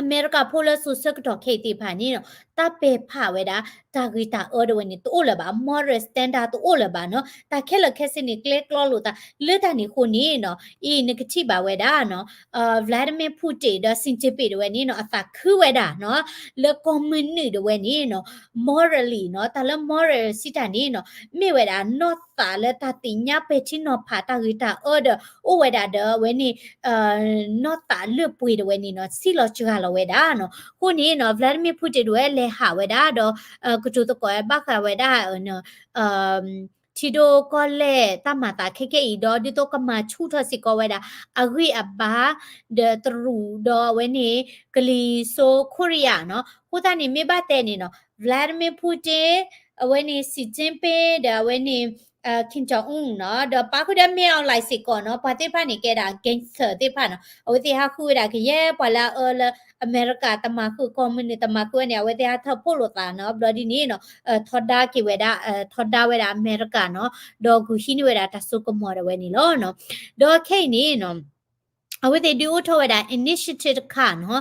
အမဲရကၤဖိလၢစိၤဆၢကတီၢ်ခဲအံၤသ့ၣ်တဖၣ်န့ၣ်နီၤ, တၢ်ပဲာ်ဖးဝဲဒၣ် တၢ်ဂ့ၤတၢ်အၢဒၣ်ဝဲန့ၣ် တအိၣ်လၢၤဘၣ်, moral standard တအိၣ်လၢၤဘၣ်နီၤ, တၢ်ခဲလၢာ်ခဲဆ့န့ၣ် ကျဲကျီလိာ်သး လၢတၢ်န့ၣ်အဃိန့ၣ်နီၤ, အံၤ နကထံၣ်ဘၣ်ဝဲဒၣ်နီၤ, Vladimir Putin ဒီး Xi Jinping ဒၣ်ဝဲန့ၣ်နီၤ အသးခုဝဲဒၣ်နီၤ, လၢကီၢ်မုၢ်နုာ်ဒၣ်ဝဲန့ၣ်နီၤ, morally နီၤ, တၢ်လၢ moral စံးတၢ်န့ၣ်နီၤ, မ့ၢ်ဝဲဒၣ်နီၢ်သးလၢတၢ်သ့ၣ်ညါပဲာ်ထံနီၤဖးတၢ်ဂ့ၤတၢ်အၢဒီး အိၣ်ဝဲဒၣ်ဒီးအဝဲန့ၣ် နီၢ်သးလၢပှ့ၤဒၣ်ဝဲန့ၣ်နီၤ, စံၣ်လီၤစှၤလီၤဝဲဒၣ်နီၤ. အဃိန့ၣ်နီၤ Vladimir Putin ဒၣ်ဝဲလဲၤဟးဝဲဒၣ်ဒီး ကတိၤသကိးဘၣ်ဃးဝဲဒၣ် ထံဒိၣ်ကီၢ်လဲၢ်တၢ်မၤသးခဲခဲအံၤဒီး ဒ်သိးကမၤဆူၣ်ထီၣ်စ့ၢ်ကီးဝဲဒၣ် အဂံၢ်အဘါ ဒီးတရူးဒီးအဝဲန့ၣ် ကလံၤစိးခိရံယါနီၤ. အဃိသတးန့ၣ် မ့ၢ်ဘၣ်တဲန့ၣ်နီၤ Vladimir Putin အဝဲန့ၣ် Xi Jinping ဒီးအဝဲန့ၣ် Kim Jong Un နီၤ, ဒီးပာ်ဃုာ်ဒီး Min Aung Hlaing စ့ၢ်ကီးနီၤ, ပှၤသ့ၣ်တဖၣ်န့ၣ် ကဲဒၣ် gangster သ့ၣ်တဖၣ်နီၤ, အဝဲသ့ၣ်ဟးဃုဝဲဒၣ်ကယဲၢ်ပှၤလၢအအၢလၢ အမဲရကၤတမၤဃုာ် ကီၢ်မုၢ်န့ၣ် တမၤဃုာ်ဝဲန့ၣ် အဝဲသ့ၣ်ဟးထၢၣ်ဖှိၣ်လိာ်သးနီၤ, ဘျီဒ်န့ၣ်နီၤ ထီဒါက့ၤဝဲဒၣ် ထီဒါဝဲဒၣ်အမဲရကၤနီၤ, ဒီးဂုာ်ဟံးန့ၢ်ဝဲဒၣ်တၢ်စိကမီၤဒၣ်ဝဲန့ၣ်လီၤ. ဒီးခဲအံၤန့ၣ်နီၤ အဝဲသ့ၣ်ဒုးအိၣ်ထီၣ်ဝဲဒၣ် initiative တခါနီၤ,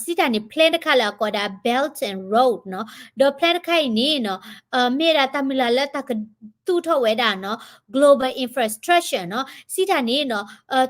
စံးတၢ်န့ၣ် plan တခါလၢအကိးဒၣ် Belt and Road နီၤ, ဒီး plan တခါအံၤန့ၣ်နီၤ မ့ၢ်ဒၣ်တၢ်မုၢ်လၢ်လᢢ်လၢတၢ်ကသူၣ်ထီၣ်ဝဲဒၣ်နီၤ global infrastructure နီၤ, စံးတၢ်န့ၣ်နီၤ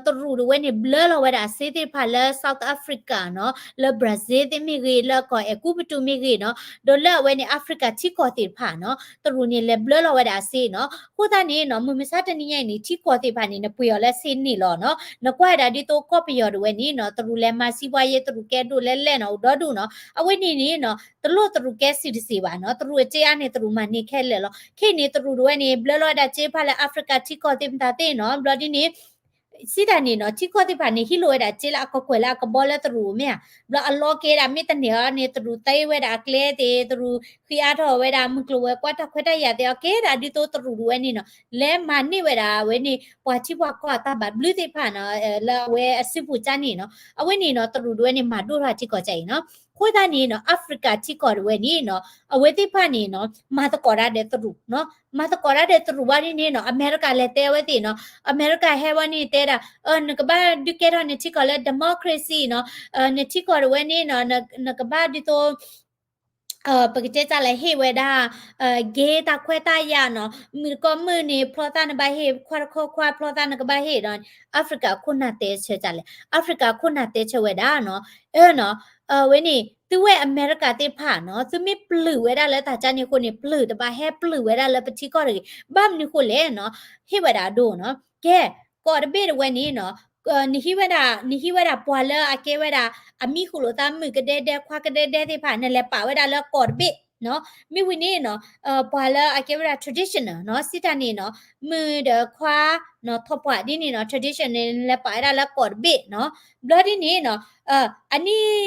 တရူးဒၣ်ဝဲန့ၣ် ဘျၢလီၤဝဲဒၣ်စ့သ့ၣ်တဖၣ်လၢ South Africa နီၤ, လၢ Brazil သ့ၣ်မ့ၢ်ဂ့ၤ, လၢကီၢ်အဲၤကူပတူးမ့ၢ်ဂ့ၤနီၤ, ဒီးလၢအဝဲန့ၣ် Africa ထံကီၢ်သ့ၣ်တဖၣ်နီၤ, တရူးန့ၣ် လဲၤဘျၢလီၤဝဲဒၣ်အစ့နီၤ. အဃိသတးန့ၣ်နီၤ မုၢ်မဆါတနံၤညါအံၤန့ၣ် ထံကီၢ်သ့ၣ်တဖၣ်န့ၣ် နပှ့ၤအီၤလၢစ့န့ၣ်လီၤနီၤ. နကွၢ်ဝဲဒၣ်ဒ်သိးကီၢ်ပယီၤဒၣ်ဝဲန့ၣ်နီၤ တရူးလဲၤမၤစံးပှၤယဲ တရူးကဲဒိၣ်လဲလဲၣ်နီၤ အိၣ်ဒီဒူၣ်နီၤ. အဝဲန့ၣ်န့ၣ်နီၤ တလိၣ်တရူးကဲစံးတစ့ဘၣ်နီၤ, တရူးအစ့အါန့ၣ် တရူးမၤန့ၢ်ခဲလၢာ်လီၤ. ခဲအံၤန့ၣ် တရူးဒၣ်ဝဲန့ၣ် ဘျၢလီၤဝဲဒၣ်စ့တဖၣ်လၢ Africa ထံကီၢ်သ့ၣ်မတၤသ့ၣ်နီၤ, ဘျီဒ်န့ၣ် စံးတၢ်န့ၣ်နီၤ ထံကီၢ်သ့ၣ်တဖၣ်န့ၣ် ဟံးလိာ်ဝဲဒၣ်စ့လၢအကကွဲၢ်လၢအကဘီလၢတရူးမ့ၢ်ဧါ, ဘျီအလီၢ်ကဲဒၣ်မ့ၢ်တန့ၢ်အီၤန့ၣ် တရူးသ့ဝဲဒၣ်အကျဲသ့ၣ်, တရူးဃ့အါထီၣ်ဝဲဒၣ် မုၢ်ကျိၤဝဲၤကွာ်တၢ်ခွဲးတၢ်ယာ်သ့ၣ်အီၤ ကဲဒၣ်ဒ်သိးတရူးဒၣ်ဝဲန့ၣ်နီၤ လဲၤမၤန့ၢ်ဝဲဒၣ်ဝဲန့ၣ် ပှၤထံပှၤကီၢ်အတၢ်ဘၣ်ဘျုးသ့ၣ်တဖၣ်နီၤ လၢအဝဲအစုပူၤကၢ်န့ၣ်နီၤ. အဝဲန့ၣ်နီၤ တရူးဒၣ်ဝဲန့ၣ် မၤဒိၣ်ထီၣ်ထံကီၢ်ကၢ်အံၤနီၤ. အဃိသတးန့ၣ်နီၤ Africa ထံကီၢ်ဒၣ်ဝဲန့ၣ်နီၤ အဝဲသ့ၣ်တဖၣ်န့ၣ်နီၤ မၤသကိးတၢ်ဒီးတရူးနီၤ, မၤသကိးတၢ်ဒီးတရူးဘၣ်ဒ်န့ၣ်နီၤ အမဲရကၤလဲၤတဲအဝဲသ့ၣ်နီၤ, အမဲရကၤဟဲဝဲန့ၣ်တဲဒၣ် နကဘၣ်ဒုးကဲထီၣ်နထံကီၢ်လၢ democracy နီၤ, နထံကီၢ်ဒၣ်ဝဲန့ၣ်နီၤ နကဘၣ်ဒ်သိး ပကတဲတၢ်လဲၤဟ့ၣ်ဝဲဒၣ် gay တၢ်ခွဲးတၢ်ယာ်နီၤ, မုၣ်တကိးမုၣ်န့ၣ် ဖျီသၣ်နဘၣ်ဟ့ၣ်, ခွါတခီခွါ ဖျီသၣ်နကဘၣ်ဟ့ၣ်နီၤ. Africa ခိၣ်နၢ်တဲဆၢတၢ်လဲၣ်, Africa ခိၣ်နၢ်တဲဆၢဝဲဒၣ်နီၤ, အၢနီၤ ဝဲန့ၣ် သုဝဲအမဲရကၤသ့ၣ်တဖၣ်နီၤ သုမ့ၢ်ပျုၢ်ဝဲဒၣ်လၢတၢ်ကၢ်န့ၣ်အဃိန့ၣ် ပျုၢ်တဘၣ်ဟဲပျုၢ်ဝဲဒၣ်လၢပထံကီၢ်တဂ့ၤ. ဘၣ်မနုၤဃိလဲၣ်နီၤ, ဟ့ၣ်ဝဲဒၣ်အဒိနီၤ, ကဲ ကီးတဘ့ၣ်ဒၣ်ဝဲန့ၣ်နီၤ နဟံးဝဲဒၣ် နဟံးဝဲဒၣ်ပှၤလၢအကဲဝဲဒၣ် အမံၤဃုာ်လိာ်သးမုၣ်ကဒဲဒဲ ခွါကဒဲဒဲသ့ၣ်တဖၣ် နလဲၤပာ်ဝဲဒၣ်လၢကီးတဘ့ၣ်နီၤ. မ့ၢ်ဝံၤန့ၣ်နီၤ ပှၤလၢအကဲဝဲဒၣ် traditional နီၤ စံးတၢ်န့ၣ်နီၤ မုၣ်ဒီးခွါနီၤ ထီၣ်ပှၢ်ဒ်န့ၣ်နီၤ traditional နလဲၤပာ်ဝဲဒၣ်လၢကီးတဘ့ၣ်နီၤ. ဘျီဒ်န့ၣ်နီၤ အနံၣ်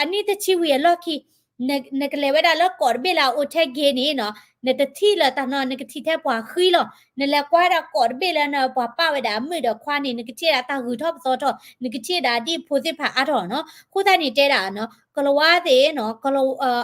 အနံၣ်တဆံဝံၤအလီၢ်ခံ နကလဲၤဝဲဒၣ်လၢကီးတဘ့ၣ်လၢအအိၣ်ထဲ gay န့ၣ်နီၤ နတထံၣ်လၢၤတၢ်နီၤ နကထံၣ်ထဲပှၤဃံလီၤ. နလဲၤကွၢ်ဒၣ်ကီးတဘ့ၣ်လၢနပှၤပာ်ဝဲဒၣ်အမုၣ်ဒီးခွါန့ၣ် နကထံၣ်ဒၣ်တၢ်ဂုၤထီၣ်ပသီထီၣ် နကထံၣ်ဒၣ်ဒ်ဖိသ့ၣ်တဖၣ်အါထီၣ်နီၤ. အဃိသတးန့ၣ်တဲဒၣ်နီၤ ကလၤဝါသ့ၣ်နီၤ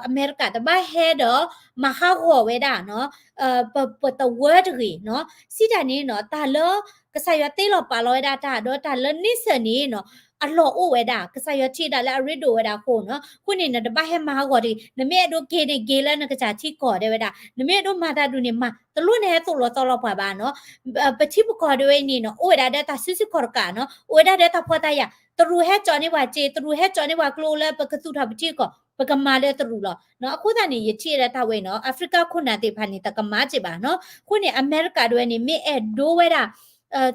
အမဲရကၤတဘၣ်ဟဲဒီး မၤဟးဂီၤဝဲဒၣ်နီၤ ပတဝၢတဂ့ၤနီၤ. စံးတၢ်န့ၣ်နီၤ တၢ်လၢ ကစၢ်ယွၤတ့လီၤပာ်လီၤဝဲဒၣ်တၢ်ဒီးတၢ်လၢန့ဆၢၣ်န့ၣ်နီၤ အလီၢ်အိၣ်ဝဲဒၣ် ကစၢ်ယွၤထံၣ်ဒၣ်လၢအရ့ဒိၣ်ဝဲဒၣ်အဃိနီၤ. အဃိန့ၣ် နတဘၣ်ဟဲမၤဟးဂီၤတဂ့ၤ. နမ့ၢ်အဲၣ်ဒိးက့ၤန့ၣ် က့ၤလၢနကစၢ်ထံကီၢ်ဒၣ်ဝဲဒၣ်. နမ့ၢ်အဲၣ်ဒိးမၤတၢ်ဒုးန့ၣ်မၤ တလိၣ်နဟဲသိၣ်လီၤသီလီၤပှၤဘၣ်နီၤ. ပထံပကီၢ်ဒၣ်ဝဲန့ၣ်နီၤ အိၣ်ဝဲဒၣ်ဒီးတၢ်စုဆူၣ်ခီၣ်တကးနီၤ အိၣ်ဝဲဒၣ်ဒီးတၢ်ဖှီၣ်တၢ်ယာ် တရူးဟဲကၠီန့ၢ်ပှၤစ့ တရူးဟဲကၠီန့ၢ်ပှၤကျိလၢပကသူၣ်ထီၣ်ပထံကီၢ် ပကမၤလၢတရူးလီၤ. အဃိသတးန့ၣ် ယထံၣ်ဒၣ်တၢ်ဝဲနီၤ Africa ခိၣ်နၢ်သ့ၣ်တဖၣ်န့ၣ် တကမၤစ့ၢ်ဘၣ်နီၤ. အဃိန့ၣ် အမဲရကၤဒၣ်ဝဲန့ၣ် မ့ၢ်အဲၣ်ဒိးဝဲဒၣ်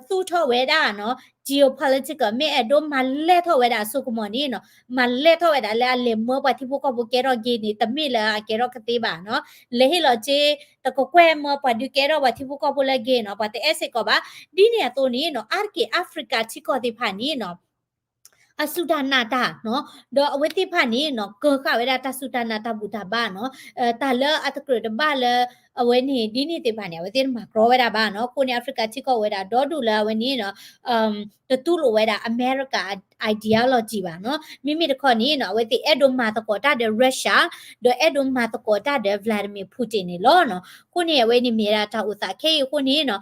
သူၣ်ထီၣ်ဝဲဒၣ်နီၤ geopolitical မ့ၢ်အဲၣ်ဒိးမၤလဲၢ်ထီၣ်ဝဲဒၣ်အစိကမီၤန့ၣ်နီၤ မၤလဲၢ်ထီၣ်ဝဲဒၣ်လၢအလဲၤမၢပှၤထံဖိကီၢ်ဖိကဲထီၣ် gay န့ၣ် တမ့ၢ်လၢအကဲထီၣ်ကသ့ဘၣ်နီၤ. လဲၤဟ့ၣ်လီၤစ့ တကကွဲၢ်မၢပှၤဒုးကဲထီၣ်ပှၤထံဖိကီၢ်ဖိလၢ gay နီၤ ပှၤတအဲၣ်စ့ၢ်ကီးဘၣ်. ဒ်န့ၣ်အသိးန့ၣ်နီၤ အါတက့ၢ် Africa ထံကီၢ်သ့ၣ်တဖၣ်န့ၣ်နီၤ အစူၢ်တၢ်နာ်တၢ်နီၤ ဒီးအဝဲသ့ၣ်တဖၣ်န့ၣ်နီၤ ကၢၤဃာ်ဝဲဒၣ်တၢ်စူၢ်တၢ်နာ်တၢ်ဘူၣ်တၢ်ဘါနီၤ တၢ်လၢအတကြၢးတဘၣ်လၢ အဝဲန့ၣ် ဒ်န့ၣ်သ့ၣ်တဖၣ်န့ၣ် အဝဲသ့ၣ်တမၤကြီဝဲဒၣ်ဘၣ်နီၤ. အဃိန့ၣ် Africa ထံကီၢ်ဝဲဒၣ်ဒီဒူၣ်လၢအဝဲန့ၣ်နီၤ တတူၢ်လိာ်ဝဲဒၣ် America ideology ဘၣ်နီၤ. မ့မ့ၢ်တခီန့ၣ်နီၤ အဝဲသ့ၣ်အဲၣ်ဒိးမၤသကိးတၢ်ဒီး Russia ဒီးအဲၣ်ဒိးမၤသကိးတၢ်ဒီး Vladimir Putin န့ၣ်လီၤနီၤ. အဃိန့ၣ် အဝဲန့ၣ်မ့ၢ်ဒၣ်တၢ်အိၣ်သးခဲအံၤအဃိန့ၣ်နီၤ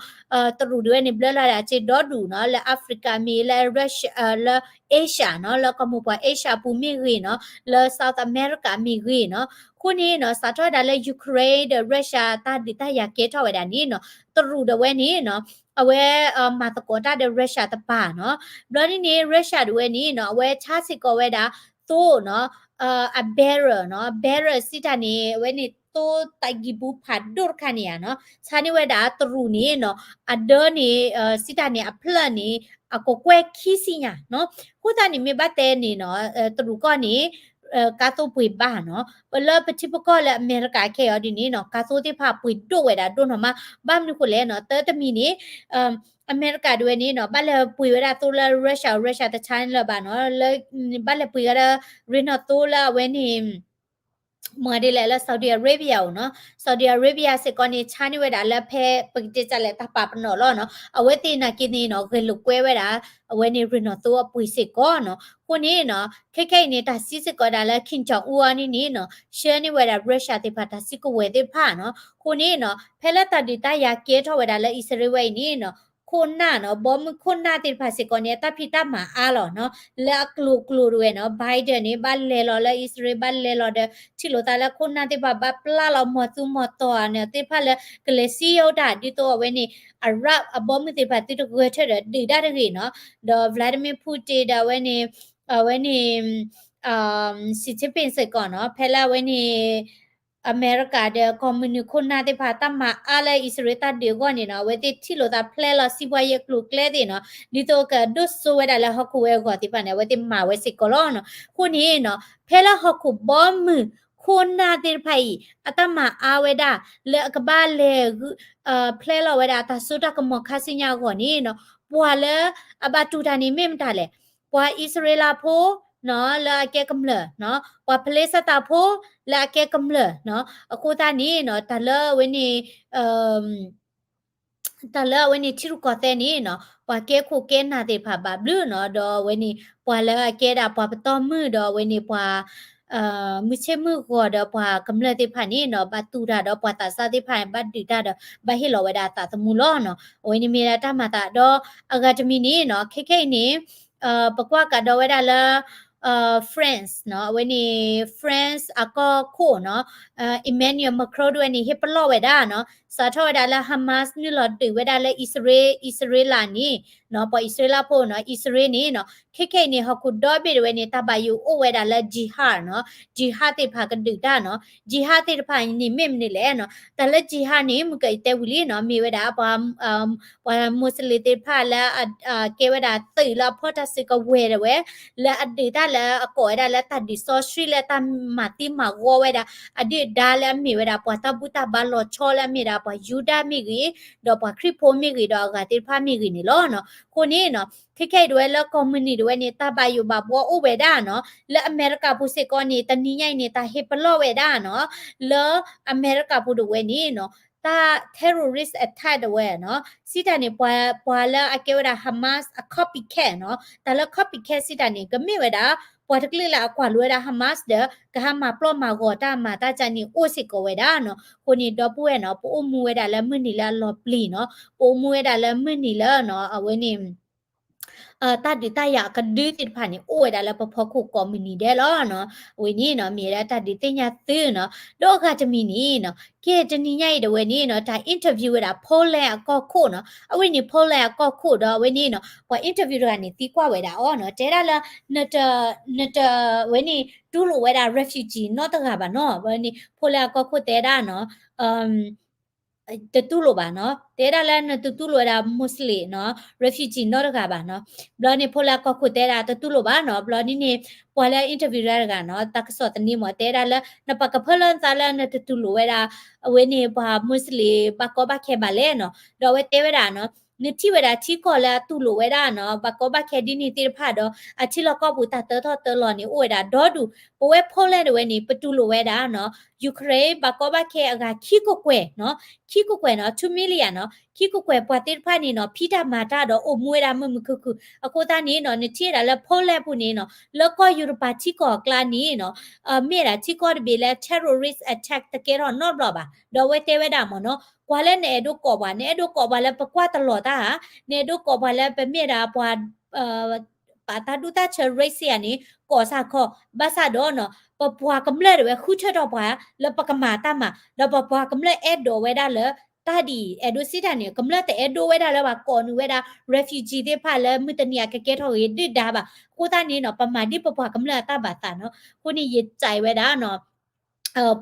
တရူးဒၣ်ဝဲန့ၣ် ဘျၢလီၤဒၣ်စ့ဒီဒူၣ်နီၤ လၢ Africa မ့ၢ်ဂ့ၤ လၢ Russia လၢ Asia နီၤ လၢကီၢ်မိၢ်ပှၢ် Asia ပူၤမ့ၢ်ဂ့ၤနီၤ လၢ South America မ့ၢ်ဂ့ၤနီၤ. အဃိန့ၣ်နီၤ စးထီၣ်ဝဲဒၣ်လၢ Ukraine ဒီး Russia တၢ်ဒုးတၢ်ယၤကဲထီၣ်ဝဲဒၣ်န့ၣ်နီၤ တရူးဒၣ်ဝဲန့ၣ်နီၤ အဝဲမၤသကိးတၢ်ဒီး Russia တပၤနီၤ. ဘျီဒ်န့ၣ် Russia ဒၣ်ဝဲန့ၣ်နီၤ အဝဲဆါစ့ၢ်ကီးဝဲဒၣ် သိနီၤ အ barrel နီၤ barrel စံးတၢ်န့ၣ် အဝဲန့ၣ်သိတၢ်ဂံၢ်ပူၤဖးဒိၣ်တခါန့ၣ်ဧါနီၤ ဆါန့ၢ်ဝဲဒၣ်တရူးန့ၣ်နီၤ အဒၢန့ၣ် စံးတၢ်န့ၣ် အဖျၢၣ်န့ၣ် အကကွဲၢ်ခံဆံညါနီၤ. အဃိသတးန့ၣ် မ့ၢ်ဘၣ်တဲန့ၣ်နီၤ တရူးကီၢ်န့ၣ် ကါသိပှ့ၤဘၣ်နီၤ ပလၢပထံပကီၢ်လၢအမဲရကၤခဲအံၤဒ်န့ၣ်နီၤ ကါသိသ့ၣ်တဖၣ်ပှ့ၤဒိၣ်ဝဲဒၣ်ဒိၣ်နီၢ်မး. ဘၣ်မနုၤဃိလဲၣ်နီၤ တၢ်တမံၤန့ၣ် အမဲရကၤဒၣ်ဝဲန့ၣ်နီၤ ဘၣ်လဲၤပှ့ၤဝဲဒၣ်သိလၢ Russia Russia တဆါန့ၣ်လၢၤဘၣ်နီၤ လၢ ဘၣ်လဲၤပှ့ၤဝဲဒၣ်ရ့နီၤသိလၢအဝဲန့ၣ် မၤဒ်လဲၣ်လၢ Saudi Arabia အိၣ်နီၤ, Saudi Arabia စ့ၢ်ကီးန့ၣ် ဆါန့ၢ်ဝဲဒၣ်လၢဖဲပကတဲတၢ်လဲၣ် တၢ်ပာ်ပနီၣ်လီၤနီၤ, အဝဲသ့ၣ်နာ်က့န့ၣ်နီၤ ဂဲၤလိာ်ကွဲဝဲဒၣ် အဝဲန့ၣ်ရ့ၣ်နီၣ်သိအပှ့ၤစ့ၢ်ကီးနီၤ. အဃိန့ၣ်နီၤ ခဲခဲအံၤန့ၣ် တၢ်စံးစ့ၢ်ကီးဒၣ်လၢ Kim Jong Un အီၤန့ၣ်န့ၣ်နီၤ ဆှၢန့ၢ်ဝဲဒၣ် Russia သ့ၣ်တဖၣ်တၢ်စုကဝဲၤသ့ၣ်တဖၣ်နီၤ. အဃိန့ၣ်နီၤ ဖဲလၢတၢ်ဒုးတၢ်ယၤကဲထီၣ်ဝဲဒၣ်လၢအံၣ်စရ့လးဝဲအံၤန့ၣ်နီၤ ခိၣ်နၢ်နီၤ ဘီမုၢ်ခိၣ်နၢ်သ့ၣ်တဖၣ်စ့ၢ်ကီးန့ၣ် အတၢ်ဖံးတၢ်မၤအါလီၤနီၤ, လၢအကျိၤကျိၤတဝဲနီၤ Biden န့ၣ် ဘၣ်လဲၤလီၤလၢအံၣ်စရ့လး ဘၣ်လဲၤလီၤဒီး ထံၣ်လိာ်သးလၢခိၣ်နၢ်သ့ၣ်တဖၣ် ဘၣ်ပျၢ်လီၤမီၤသူမီၤတီၤန့ၣ်သ့ၣ်တဖၣ်လၢ ကလဲၤစံယိၣ်တၢ် ဒ်သိးအဝဲန့ၣ် Arab အဘီမုၢ်သ့ၣ်တဖၣ်သုတဂၢၢ်ထၢၣ်ဒီးဒုးတၢ်တဂ့ၤနီၤ, ဒီး Vladimir Putin ဒီးအဝဲန့ၣ် အဝဲန့ၣ် Xi Jinping စ့ၢ်ကီးနီၤ ဖဲလၢအဝဲန့ၣ် အမဲရကၤဒီးကီၢ်မုၢ်နုာ်ခိၣ်နၢ်သ့ၣ်တဖၣ် တၢ်မၤအါလၢအံၣ်စရ့လးတၢ်ဒုးအဂီၢ်န့ၣ်နီၤ အဝဲသ့ၣ်ထံၣ်လိာ်သးဖျဲလီၤ စံးပှၤယဲၢ်ကျိၤကျဲသ့ၣ်နီၤ ဒ်သိးကဒိၣ်စိဝဲဒၣ်လၢဟီၣ်ခိၣ်ဝဲအဂီၢ်သ့ၣ်တဖၣ်န့ၣ် အဝဲသ့ၣ်မၤဝဲစ့ၢ်ကီးလီၤနီၤ. အဃိန့ၣ်နီၤ ဖဲလၢဟီၣ်ခိၣ်ဘီမုၢ်ခိၣ်နၢ်သ့ၣ်တဖၣ်အံၤ အတၢ်မၤအါဝဲဒၣ် လၢအကဘၣ်လဲၤ ဖျဲလီၤဝဲဒၣ်အတၢ်စိတၢ်ကမီၤခါဆူညါအဂီၢ်န့ၣ်နီၤ ပှၤလၢအဘၣ်တူၢ်တၢ်န့ၣ်မ့ၢ်မတၤလဲၣ်, ပှၤအံၣ်စရ့လးဖိနီၤ လၢအကဲကမျၢၢ်နီၤ, ပှၤဖလ့ၡသးဖိလၢအကဲကမျၢၢ်နီၤ. အဃိသတးန့ၣ်နီၤ တၢ်လၢအဝဲန့ၣ် တၢ်လၢအဝဲန့ၣ်ထံရူၢ်ကီၢ်သဲးန့ၣ်နီၤ ပှၤကဲခိၣ်ကဲနၢ်သ့ၣ်တဖၣ်ဘၣ်ဘျုးနီၤ, ဒီးအဝဲန့ၣ် ပှၤလၢအကဲဒၣ်ပှၤပတီၢ်မုၢ်ဒီးအဝဲန့ၣ်ပှၤ မုၢ်ဆ့ၣ်မုၢ်ဂီၤဒီးပှၤကမျၢၢ်သ့ၣ်တဖၣ်န့ၣ်နီၤ ဘၣ်တူၢ်တၢ်ဒီးပှၤသးစၢ်သ့ၣ်တဖၣ် ဘၣ်ဒုးတၢ်ဒီး ဘၣ်ဟ့ၣ်လီၤဝဲဒၣ်အသးသမူလီၤနီၤ. အဝဲန့ၣ်မ့ၢ်ဒၣ်တၢ်မၤသးဒီးအဂၤတမံၤန့ၣ်နီၤ ခဲခဲအံၤန့ၣ် ပကွၢ်ကဒီးဝဲဒၣ်လၢ France နီၤ အဝဲန့ၣ် France အကီၢ်ခိၣ်နီၤ Emmanuel Macron ဒၣ်ဝဲန့ၣ် ဟ့ၣ်ပလီၢ်ဝဲဒၣ်နီၤ စးထီၣ်ဝဲဒၣ်လၢ Hamas နုာ်လီၤဒုးဝဲဒၣ်လၢအံၣ်စရ့လး အံၣ်စရ့လးန့ၣ်နီၤ ပှၤအံၣ်စရ့လးဖိနီၤ အံၣ်စရ့လးန့ၣ်နီၤ ခဲခဲအံၤန့ၣ် ဟီၣ်ခိၣ်ဒီဘ့ၣ်ဒၣ်ဝဲန့ၣ် တၢ်ဘၣ်ယိၣ်အိၣ်ဝဲဒၣ်လၢ jihad နီၤ jihad သ့ၣ်တဖၣ်ကဒုးတၢ်နီၤ jihad သ့ၣ်တဖၣ်န့ၣ်မ့ၢ်မနုၤလဲၣ်နီၤ တၢ်လၢ jihad န့ၣ် မုၢ်ကၢအံၤတဲဝံၤလံနီၤ မ့ၢ်ဝဲဒၣ် ပှၤ Muslim သ့ၣ်တဖၣ်လၢ ကဲဝဲဒၣ်သုးလၢအဖီၣ်တၢ်စုကဝဲၤဒၣ်ဝဲ လၢအဒုးတၢ်လၢအကိးဝဲဒၣ်လၢတၢ်ဒုးစီဆှံလၢတၢ်မၤသံမၤဂီၤဝဲဒၣ် အဒုၣ်ဒါလၢအမ့ၢ်ဝဲဒၣ်ပှၤတၢ်ဘူၣ်တၢ်ဘါလီၤဆီလၢအမ့ၢ်ဒၣ်ပှၤယူဒၤမ့ၢ်ဂ့ၤ ဒီးပှၤခရံာ်ဖိမ့ၢ်ဂ့ၤ ဒီးအဂၤသ့ၣ်တဖၣ်မ့ၢ်ဂ့ၤန့ၣ်လီၤနီၤ. အဃိန့ၣ်နီၤ ခဲခဲအံၤဒၣ်ဝဲလၢကီၢ်မုၢ်နုာ်ဒၣ်ဝဲန့ၣ် တၢ်ဘၣ်ယိၣ်ဘၣ်ဘှီအိၣ်ဝဲဒၣ်နီၤ လၢအမဲရကၤပူၤစ့ၢ်ကီးန့ၣ် တနံၤညါအံၤန့ၣ် တၢ်ဟ့ၣ်ပလီၢ်ဝဲဒၣ်နီၤ လၢအမဲရကၤပူၤဒၣ်ဝဲန့ၣ်နီၤ တၢ် terrorist attack ဒၣ်ဝဲနီၤ စံးတၢ်န့ၣ် ပှၤ ပှၤလၢအကဲဝဲဒၣ် Hamas အ copycat နီၤ တၢ်လၢ copycat စံးတၢ်န့ၣ် ကမ့ၢ်ဝဲဒၣ် ပှၤတကလုာ်လၢအကွၢ်လိဝဲဒၣ် Hamas ဒီး ကဟးမၤပျီမၤဂီၤတၢ်မၤတၢ်ကန့ၣ်အိၣ်စ့ၢ်ကီးဝဲဒၣ်နီၤ. အဃိန့ၣ် ဒီပုၢ်ဝဲၢ်နီၤ ပအိၣ်မူဝဲဒၣ်လၢမုၢ်နံၤလၢအလီၤပျံၤနီၤ ပအိၣ်မူဝဲဒၣ်လၢမုၢ်နံၤလၢနီၤ အဝဲန့ၣ် တၢ်ဒုးတၢ်ယၤအကဒုသ့ၣ်တဖၣ်န့ၣ် အိၣ်ဝဲဒၣ်လၢပဖီခိၣ်ကိးမုၢ်နံၤဒဲးလီၤနီၤ. အဝဲန့ၣ်နီၤ မ့ၢ်ဝဲဒၣ်တၢ်ဒုးသ့ၣ်ညါသုနီၤ. ဒီးအဂၤတမံၤန့ၣ်နီၤ ကဲတနံၤညါအံၤဒၣ်ဝဲန့ၣ်နီၤ တၢ် interview ဝဲဒၣ် Poland အကီၢ်ခိၣ်နီၤ. အဝဲန့ၣ် Poland အကီၢ်ခိၣ်ဒီးအဝဲန့ၣ်နီၤ ပှၤ interview တဂၤန့ၣ် သံကွၢ်ဝဲဒၣ်အီၤနီၤ တဲဒၣ်လၢ နတ နတ ဝဲန့ၣ် တူၢ်လိာ်ဝဲဒၣ် refugee နီတဂၤဘၣ်နီၤ. ဝဲန့ၣ် Poland အကီၢ်ခိၣ်တဲဒၣ်နီၤ တတူၢ်လိာ်ဘၣ်နီၤ. တဲဒၣ်လၢနတတူၢ်လိာ်ဝဲဒၣ် Muslim နီၤ refugee နီတဂၤဘၣ်နီၤ. ဘျီန့ၣ် Poland ကီၢ်ခိၣ်တဲဒၣ်တတူၢ်လိာ်ဘၣ်နီၤ. ဘျီန့ၣ်န့ၣ် ပှၤလၢ interview တၢ်တဂၤနီၤ တၢ်ကစီၣ်သန့မ့ၢ်တဲဒၣ်လၢ နပာ်ကဖၢလၢနသးလၢနတတူၢ်လိာ်ဝဲဒၣ် အဝဲန့ၣ်ပှၤ Muslim ဘၣ်ကီဘၣ်ခဲဘၣ်လဲၣ်နီၤ. ဒီးအဝဲတဲဝဲဒၣ်နီၤ နထံၣ်ဝဲဒၣ်ထံကီၢ်လၢအတူၢ်လိာ်ဝဲဒၣ်နီၤ ဘၣ်ကီဘၣ်ခဲဒ်န့ၣ်သ့ၣ်တဖၣ်ဒီး အထံလီၢ်ကီၢ်ပူၤတၢ်တၢထီၣ်တၢလီၤန့ၣ် အိၣ်ဝဲဒၣ်ဒီဒူၣ်. ပဝဲ Poland ဒၣ်ဝဲန့ၣ် ပတူၢ်လိာ်ဝဲဒၣ်နီၤ Ukraine ဘၣ်ကီဘၣ်ခဲအဂၤခံကကွဲၢ်နီၤ ခံကကွဲၢ်နီၤ two million နီၤ ခံကကွဲၢ်ပှၤသ့ၣ်တဖၣ်န့ၣ်နီၤ ဖံးတၢ်မၤတၢ်ဒီးအိၣ်မူဝဲဒၣ်မုာ်မုာ်ခုၣ်ခုၣ်. အဃိသတးန့ၣ်နီၤ နထံၣ်ဝဲဒၣ်လၢ Poland ပူၤန့ၣ်နီၤ လၢကီၢ်ယူရပၤထံကီၢ်အကျါန့ၣ်နီၤ မ့ၢ်ဒၣ်ထံကီၢ်တဘ့ၣ်လၢ terrorist attack တကဲထီၣ်နီတဘျီဘၣ်. ဒီးအဝဲတဲဝဲဒၣ်မ့ၢ်နီၤ ကွၢ်လၢနအဲၣ်ဒိးကိးပှၤ နအဲၣ်ဒိးကိးပှၤလၢပကွၢ်တလီၤတၢ်ဧါ နအဲၣ်ဒိးကိးပှၤလၢပမ့ၢ်ဒၣ်ပှၤ ပာ်တၢ်ဒူၣ်တၢ်ဆၢ race စ့ၢ်ဧါန့ၣ် ကိးစ့ၢ်ကီး ဘၣ်ဆၣ်ဒီးနီၤ ပပှၤကမျၢၢ်ဒၣ်ဝဲဃုထၢထီၣ်ပှၤလၢပကမၤတၢ်မၤ ဒီးပပှၤကမျၢၢ်အဲၣ်ဒိးဝဲဒၣ်လၢ တၢ်ဒ်အံၤ အဲၣ်ဒိးစံးတၢ်န့ၣ် ကမျၢၢ်တအဲၣ်ဒိးဝဲဒၣ်လၢပှၤကိးနုာ်ဝဲဒၣ် refugee သ့ၣ်တဖၣ်လၢမုၢ်တနံၤအကကဲထီၣ်ဂ့ၤဒုၣ်ဒါဘၣ်. အဃိသတးန့ၣ်နီၤ ပမၤဒ်ပပှၤကမျၢၢ်အတၢ်ဘၣ်သးနီၤ. အဃိန့ၣ် ယစံးဝဲဒၣ်နီၤ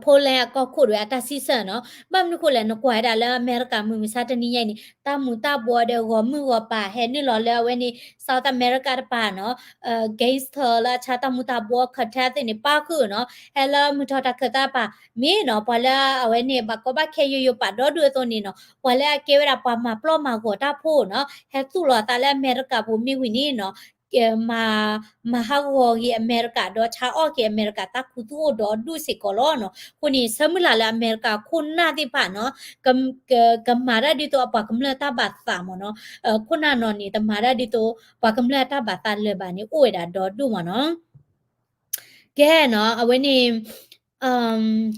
Poland အကီၢ်ခိၣ်ဒၣ်ဝဲအတၢ်စံးဆၢနီၤ. ဘၣ်မနုၤဃိလဲၣ် နကွၢ်ဝဲဒၣ်လၢအမဲရကၤမုၢ်မဆါတနံၤညါအံၤန့ၣ် တၢ်မူၤတၢ်ဘှီဒီးဂီၤမုၢ်ဂီၤပၤဟဲနုာ်လီၤလၢအဝဲန့ၣ် South America တပၤနီၤ gangster လၢအဆါတၢ်မူၤတၢ်ဘှီ cartel သ့ၣ်န့ၣ် ပၣ်ဃုာ်နီၤ ဟဲလၢမုၢ်ထီၣ်တၢ်ခၢၣ်သးတပၤ မ့ၢ်နီၤ ပှၤလၢအဝဲန့ၣ် ဘၣ်ကီဘၣ်ခဲယိယိပာ်ဒီဒူၣ်အသိးန့ၣ်နီၤ ပှၤလၢအကဲဝဲဒၣ်ပှၤမၤပျီမၤဂီၤတၢ်ဖိနီၤ ဟဲသူၣ်လီၤသးလၢအမဲရကၤပူၤမ့ၢ်ဝံၤန့ၣ်နီၤ မၤ မၤဟးဂီၤက့ၤအမဲရကၤ ဒီးဆါအီၣ်က့ၤအမဲရကၤတၢ်ခူသူၣ်အိၣ်ဒီးဒူၣ်စ့ၢ်ကီးလီၤနီၤ. အဃိန့ၣ် ဆၢမုၢ်လၢ်လၢအမဲရကၤခိၣ်နၢ်သ့ၣ်တဖၣ်နီၤ က ကမၤတၢ်ဒ်သိးအပှၤကမျၢၢ်တၢ်ဘၣ်သးမ့ၢ်နီၤ. ခိၣ်နၢ်နီၤန့ၣ် တမၤတၢ်ဒ်သိးပှၤကမျၢၢ်အတၢ်ဘၣ်သးလၢၤဘၣ်န့ၣ် အိၣ်ဝဲဒၣ်ဒီဒူၣ်မ့ၢ်နီၤ. ကဲနီၤ အဝဲန့ၣ်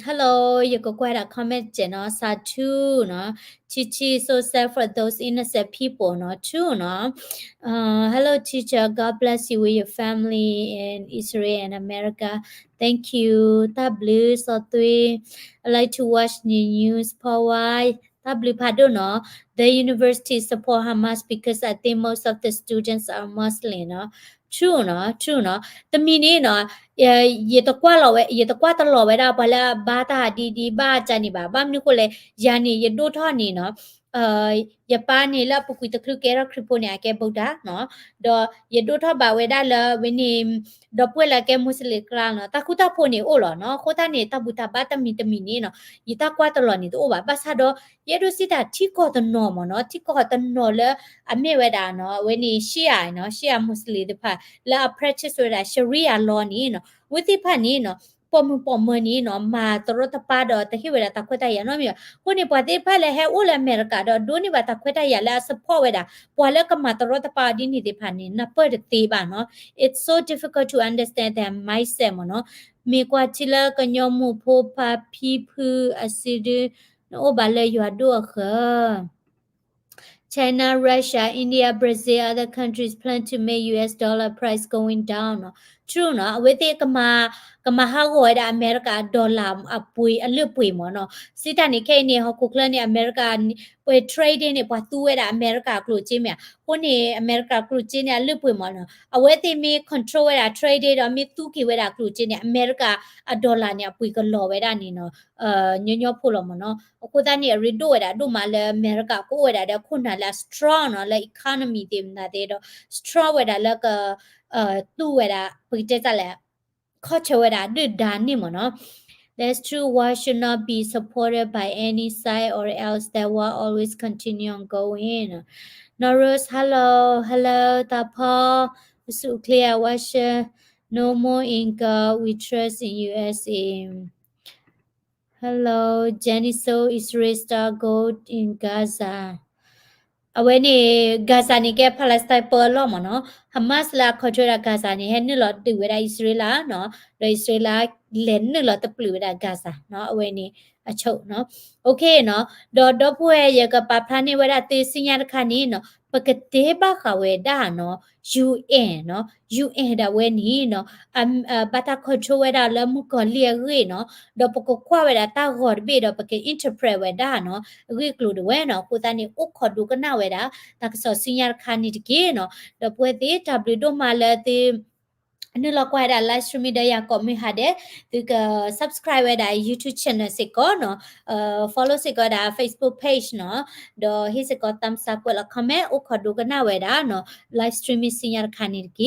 hello ယကကွၢ်ဒၣ် comment စဲးနီၤ စးထူနီၤ Chichi, so sad for those innocent people နီၤ ထူနီၤ hello teacher, God bless you with your family in Israel and America. Thank you. တၢ်ဘျုးစီၤသွ့ I like to watch the news ဖီဝါ တၢ်ဘျုးဖးဒိၣ်နီၤ The university support Hamas because I think most of the students are Muslim နီၤ ထူနီၤ ထူနီၤ တမံၤန့ၣ်နီၤ ယတကွၢ်လီၤဝဲ ယတကွၢ်တလီၤဝဲဒၣ်ပှၤလၢအဘါတၢ်ဒ်ဒ်ဘၣ်ကန့ၣ်ဘၣ်. ဘၣ်မနုၤဃိလဲၣ် ယၤန့ၣ် ယဒိၣ်ထီၣ်န့ၣ်နီၤ ယပၢ်န့ၣ်လၢအပူၤကွံာ်တချုးကဲထီၣ်ခရံာ်ဖိန့ၣ် အကဲဗုဒ္ဓနီၤ ဒီးယဒိၣ်ထီၣ်ဘၣ်ဝဲဒၣ်လၢဝဲန့ၣ် ဒီပုၢ်ဝဲၢ်လၢအကဲ Muslim ကျါနီၤ တၢ်ဃူတၢ်ဖိးန့ၣ်အိၣ်လီၤနီၤ. အဃိသတးန့ၣ် တၢ်ဘူၣ်တၢ်ဘါတမံၤတမံၤန့ၣ်နီၤ ယတၢ်ကွၢ်တလီၤန့ၣ်တအိၣ်ဘၣ်. ဘၣ်ဆၣ်ဒီး ယအဲၣ်ဒိးစံးတၢ်ထံကီၢ်တနီၤမ့ၢ်နီၤ ထံကီၢ်တနီၤလၢအမ့ၢ်ဝဲဒၣ်နီၤ အဝဲန့ၣ် Shia နီၤ Shia Muslim သ့ၣ်တဖၣ် လၢအ practice ဝဲဒၣ် Sharia law န့ၣ်နီၤ အဝဲသ့ၣ်တဖၣ်န့ၣ်နီၤ ပိာ်မုၣ်ပိာ်မၢၤန့ၣ်နီၤ မၤတရီတပါဒီးတဟ့ၣ်ဝဲဒၣ်တၢ်ခွဲးတၢ်ယာ်နီတမံၤဘၣ်. အဃိန့ၣ် ပှၤသ့ၣ်တဖၣ်လၢဟဲအိၣ်လၢအမဲရကၤဒီးဒိးန့ၢ်ဘၣ်တၢ်ခွဲးတၢ်ယာ်လၢအ support ဝဲဒၣ် ပှၤလၢကမၤတရီတပါအီၤဒ်န့ၣ်သ့ၣ်တဖၣ်န့ၣ် နၢ်ပၢၢ်တသ့ဘၣ်နီၤ It's so difficult to understand their mindset မ့ၢ်နီၤ. မ့ၢ်ကွၢ်ထံလၢကညီမိၢ်ဖိဖါဖံဖုအစုဒု နအိၣ်ဘၣ်လၢယွၤဒိၣ်အဃၢၤ China, Russia, India, Brazil, other countries plan to make U S dollar price going down နီၤ True နီၤ အဝဲသ့ၣ်ကမၤ ကမၤဟးဂီၤဝဲဒၣ်အမဲရကၤ dollar အပှ့ၤ အလုၢ်အပှ့ၤမ့ၢ်နီၤ. စံးတၢ်န့ၣ် ခဲအံၤန့ၣ် ဟီၣ်ခိၣ်ချၢန့ၣ် အမဲရကၤ ပှဲၤ trade န့ၣ် ပှၤသူဝဲဒၣ်အမဲရကၤအကျိၣ်စ့မ့ၢ်ဧါ. အဃိန့ၣ် အမဲရကၤကျိၣ်စ့န့ၣ် အလုၢ်အပှ့ၤမ့ၢ်နီၤ. အဝဲသ့ၣ်မ့ၢ် control ဝဲဒၣ် trade ဒီးမ့ၢ်သူက့ၤဝဲဒၣ်ကျိၣ်စ့န့ၣ် အမဲရကၤအ dollar န့ၣ် အပှ့ၤကလီၤဝဲဒၣ်န့ၣ်နီၤ ညီညီဖိလီၤမ့ၢ်နီၤ. အဃိသတးန့ၣ် အရ့ဒိၣ်ဝဲဒၣ်ဒိၣ်မးလၢအမဲရကၤကအိၣ်ဝဲဒၣ်ဒီးခိၣ်နၢ်လၢအ strong နီၤ လၢ economy သ့ၣ်မနုၤသ့ၣ်ဒီး strong ဝဲဒၣ်လၢက သူဝဲဒၣ် ပကတဲတၢ်လဲၣ် ခီၣ်ဆၢဝဲဒၣ်ဒုၣ်ဒါန့ၣ်မ့ၢ်နီၤ. That's true. War should not be supported by any side or else that war always continue ongoing. Norris, hello, hello, တၢ်ဖီ, ဆူၣ်ချ့ Russia, no more in God, we trust in U S A. Hello, Jenny, so Israel start go in Gaza. အဝဲန့ၣ် Gaza န့ၣ်ကဲ Palestine ပၢအလီၢ်မ့ၢ်နီၤ. Hamas လၢအ control ဒၣ် Gaza န့ၣ် ဟဲနုာ်လီၤဒုးဝဲဒၣ်အံၣ်စရ့လးနီၤ, ဒီးအံၣ်စရ့လးလဲၤနုာ်လီၤတပျုာ်ဝဲဒၣ် Gaza နီၤ, အဝဲန့ၣ်အဆိနီၤ. Okay နီၤ, ဒီးဒီပုၢ်ဝဲၢ် ယကပာ်ဖျါန့ၢ်ဝဲဒၣ်သုဆူညါတခါန့ၣ်နီၤ, ပကတဲဘၣ်ဃးဝဲဒၣ်နီၤ UN နီၤ, UN ဒၣ်ဝဲန့ၣ်နီၤ ဘၣ်တၢ် control ဝဲဒၣ်လၢမုၣ်ကီၤလံၢ်အဂ့ၢ်နီၤ, ဒီးပကကွၢ်ဝဲဒၣ်တၢ်ဂီၤတဘ့ၣ်ဒီး ပက interpret ဝဲဒၣ်နီၤ အဂ့ၢ်အကျိၤဒၣ်ဝဲနီၤ. အဃိသတးန့ၣ် အိၣ်ခိးဒိကနၣ်ဝဲဒၣ် တၢ်ကစီၣ်ဆူညါတခါန့ၣ်တက့ၢ်နီၤ. ဒီပုၢ်ဝဲၢ်သ့ၣ် တၢ်ဘျုးဒိၣ်မးလၢသု နုာ်လီၤကွၢ်ဝဲဒၣ် live stream ဒီးယၤကိးမုၢ်ဟါဒဲး, သုက subscribe ဝဲဒၣ် YouTube channel စ့ၢ်ကီးနီၤ, follow စ့ၢ်ကီးဝဲဒၣ် Facebook page နီၤ, ဒီးဟ့ၣ်စ့ၢ်ကီး thumbs up ကွဲးလီၤ comment, အိၣ်ခိးဒိကနၣ်ဝဲဒၣ်နီၤ live stream ဆူညါတခါန့ၣ်တက့ၢ်.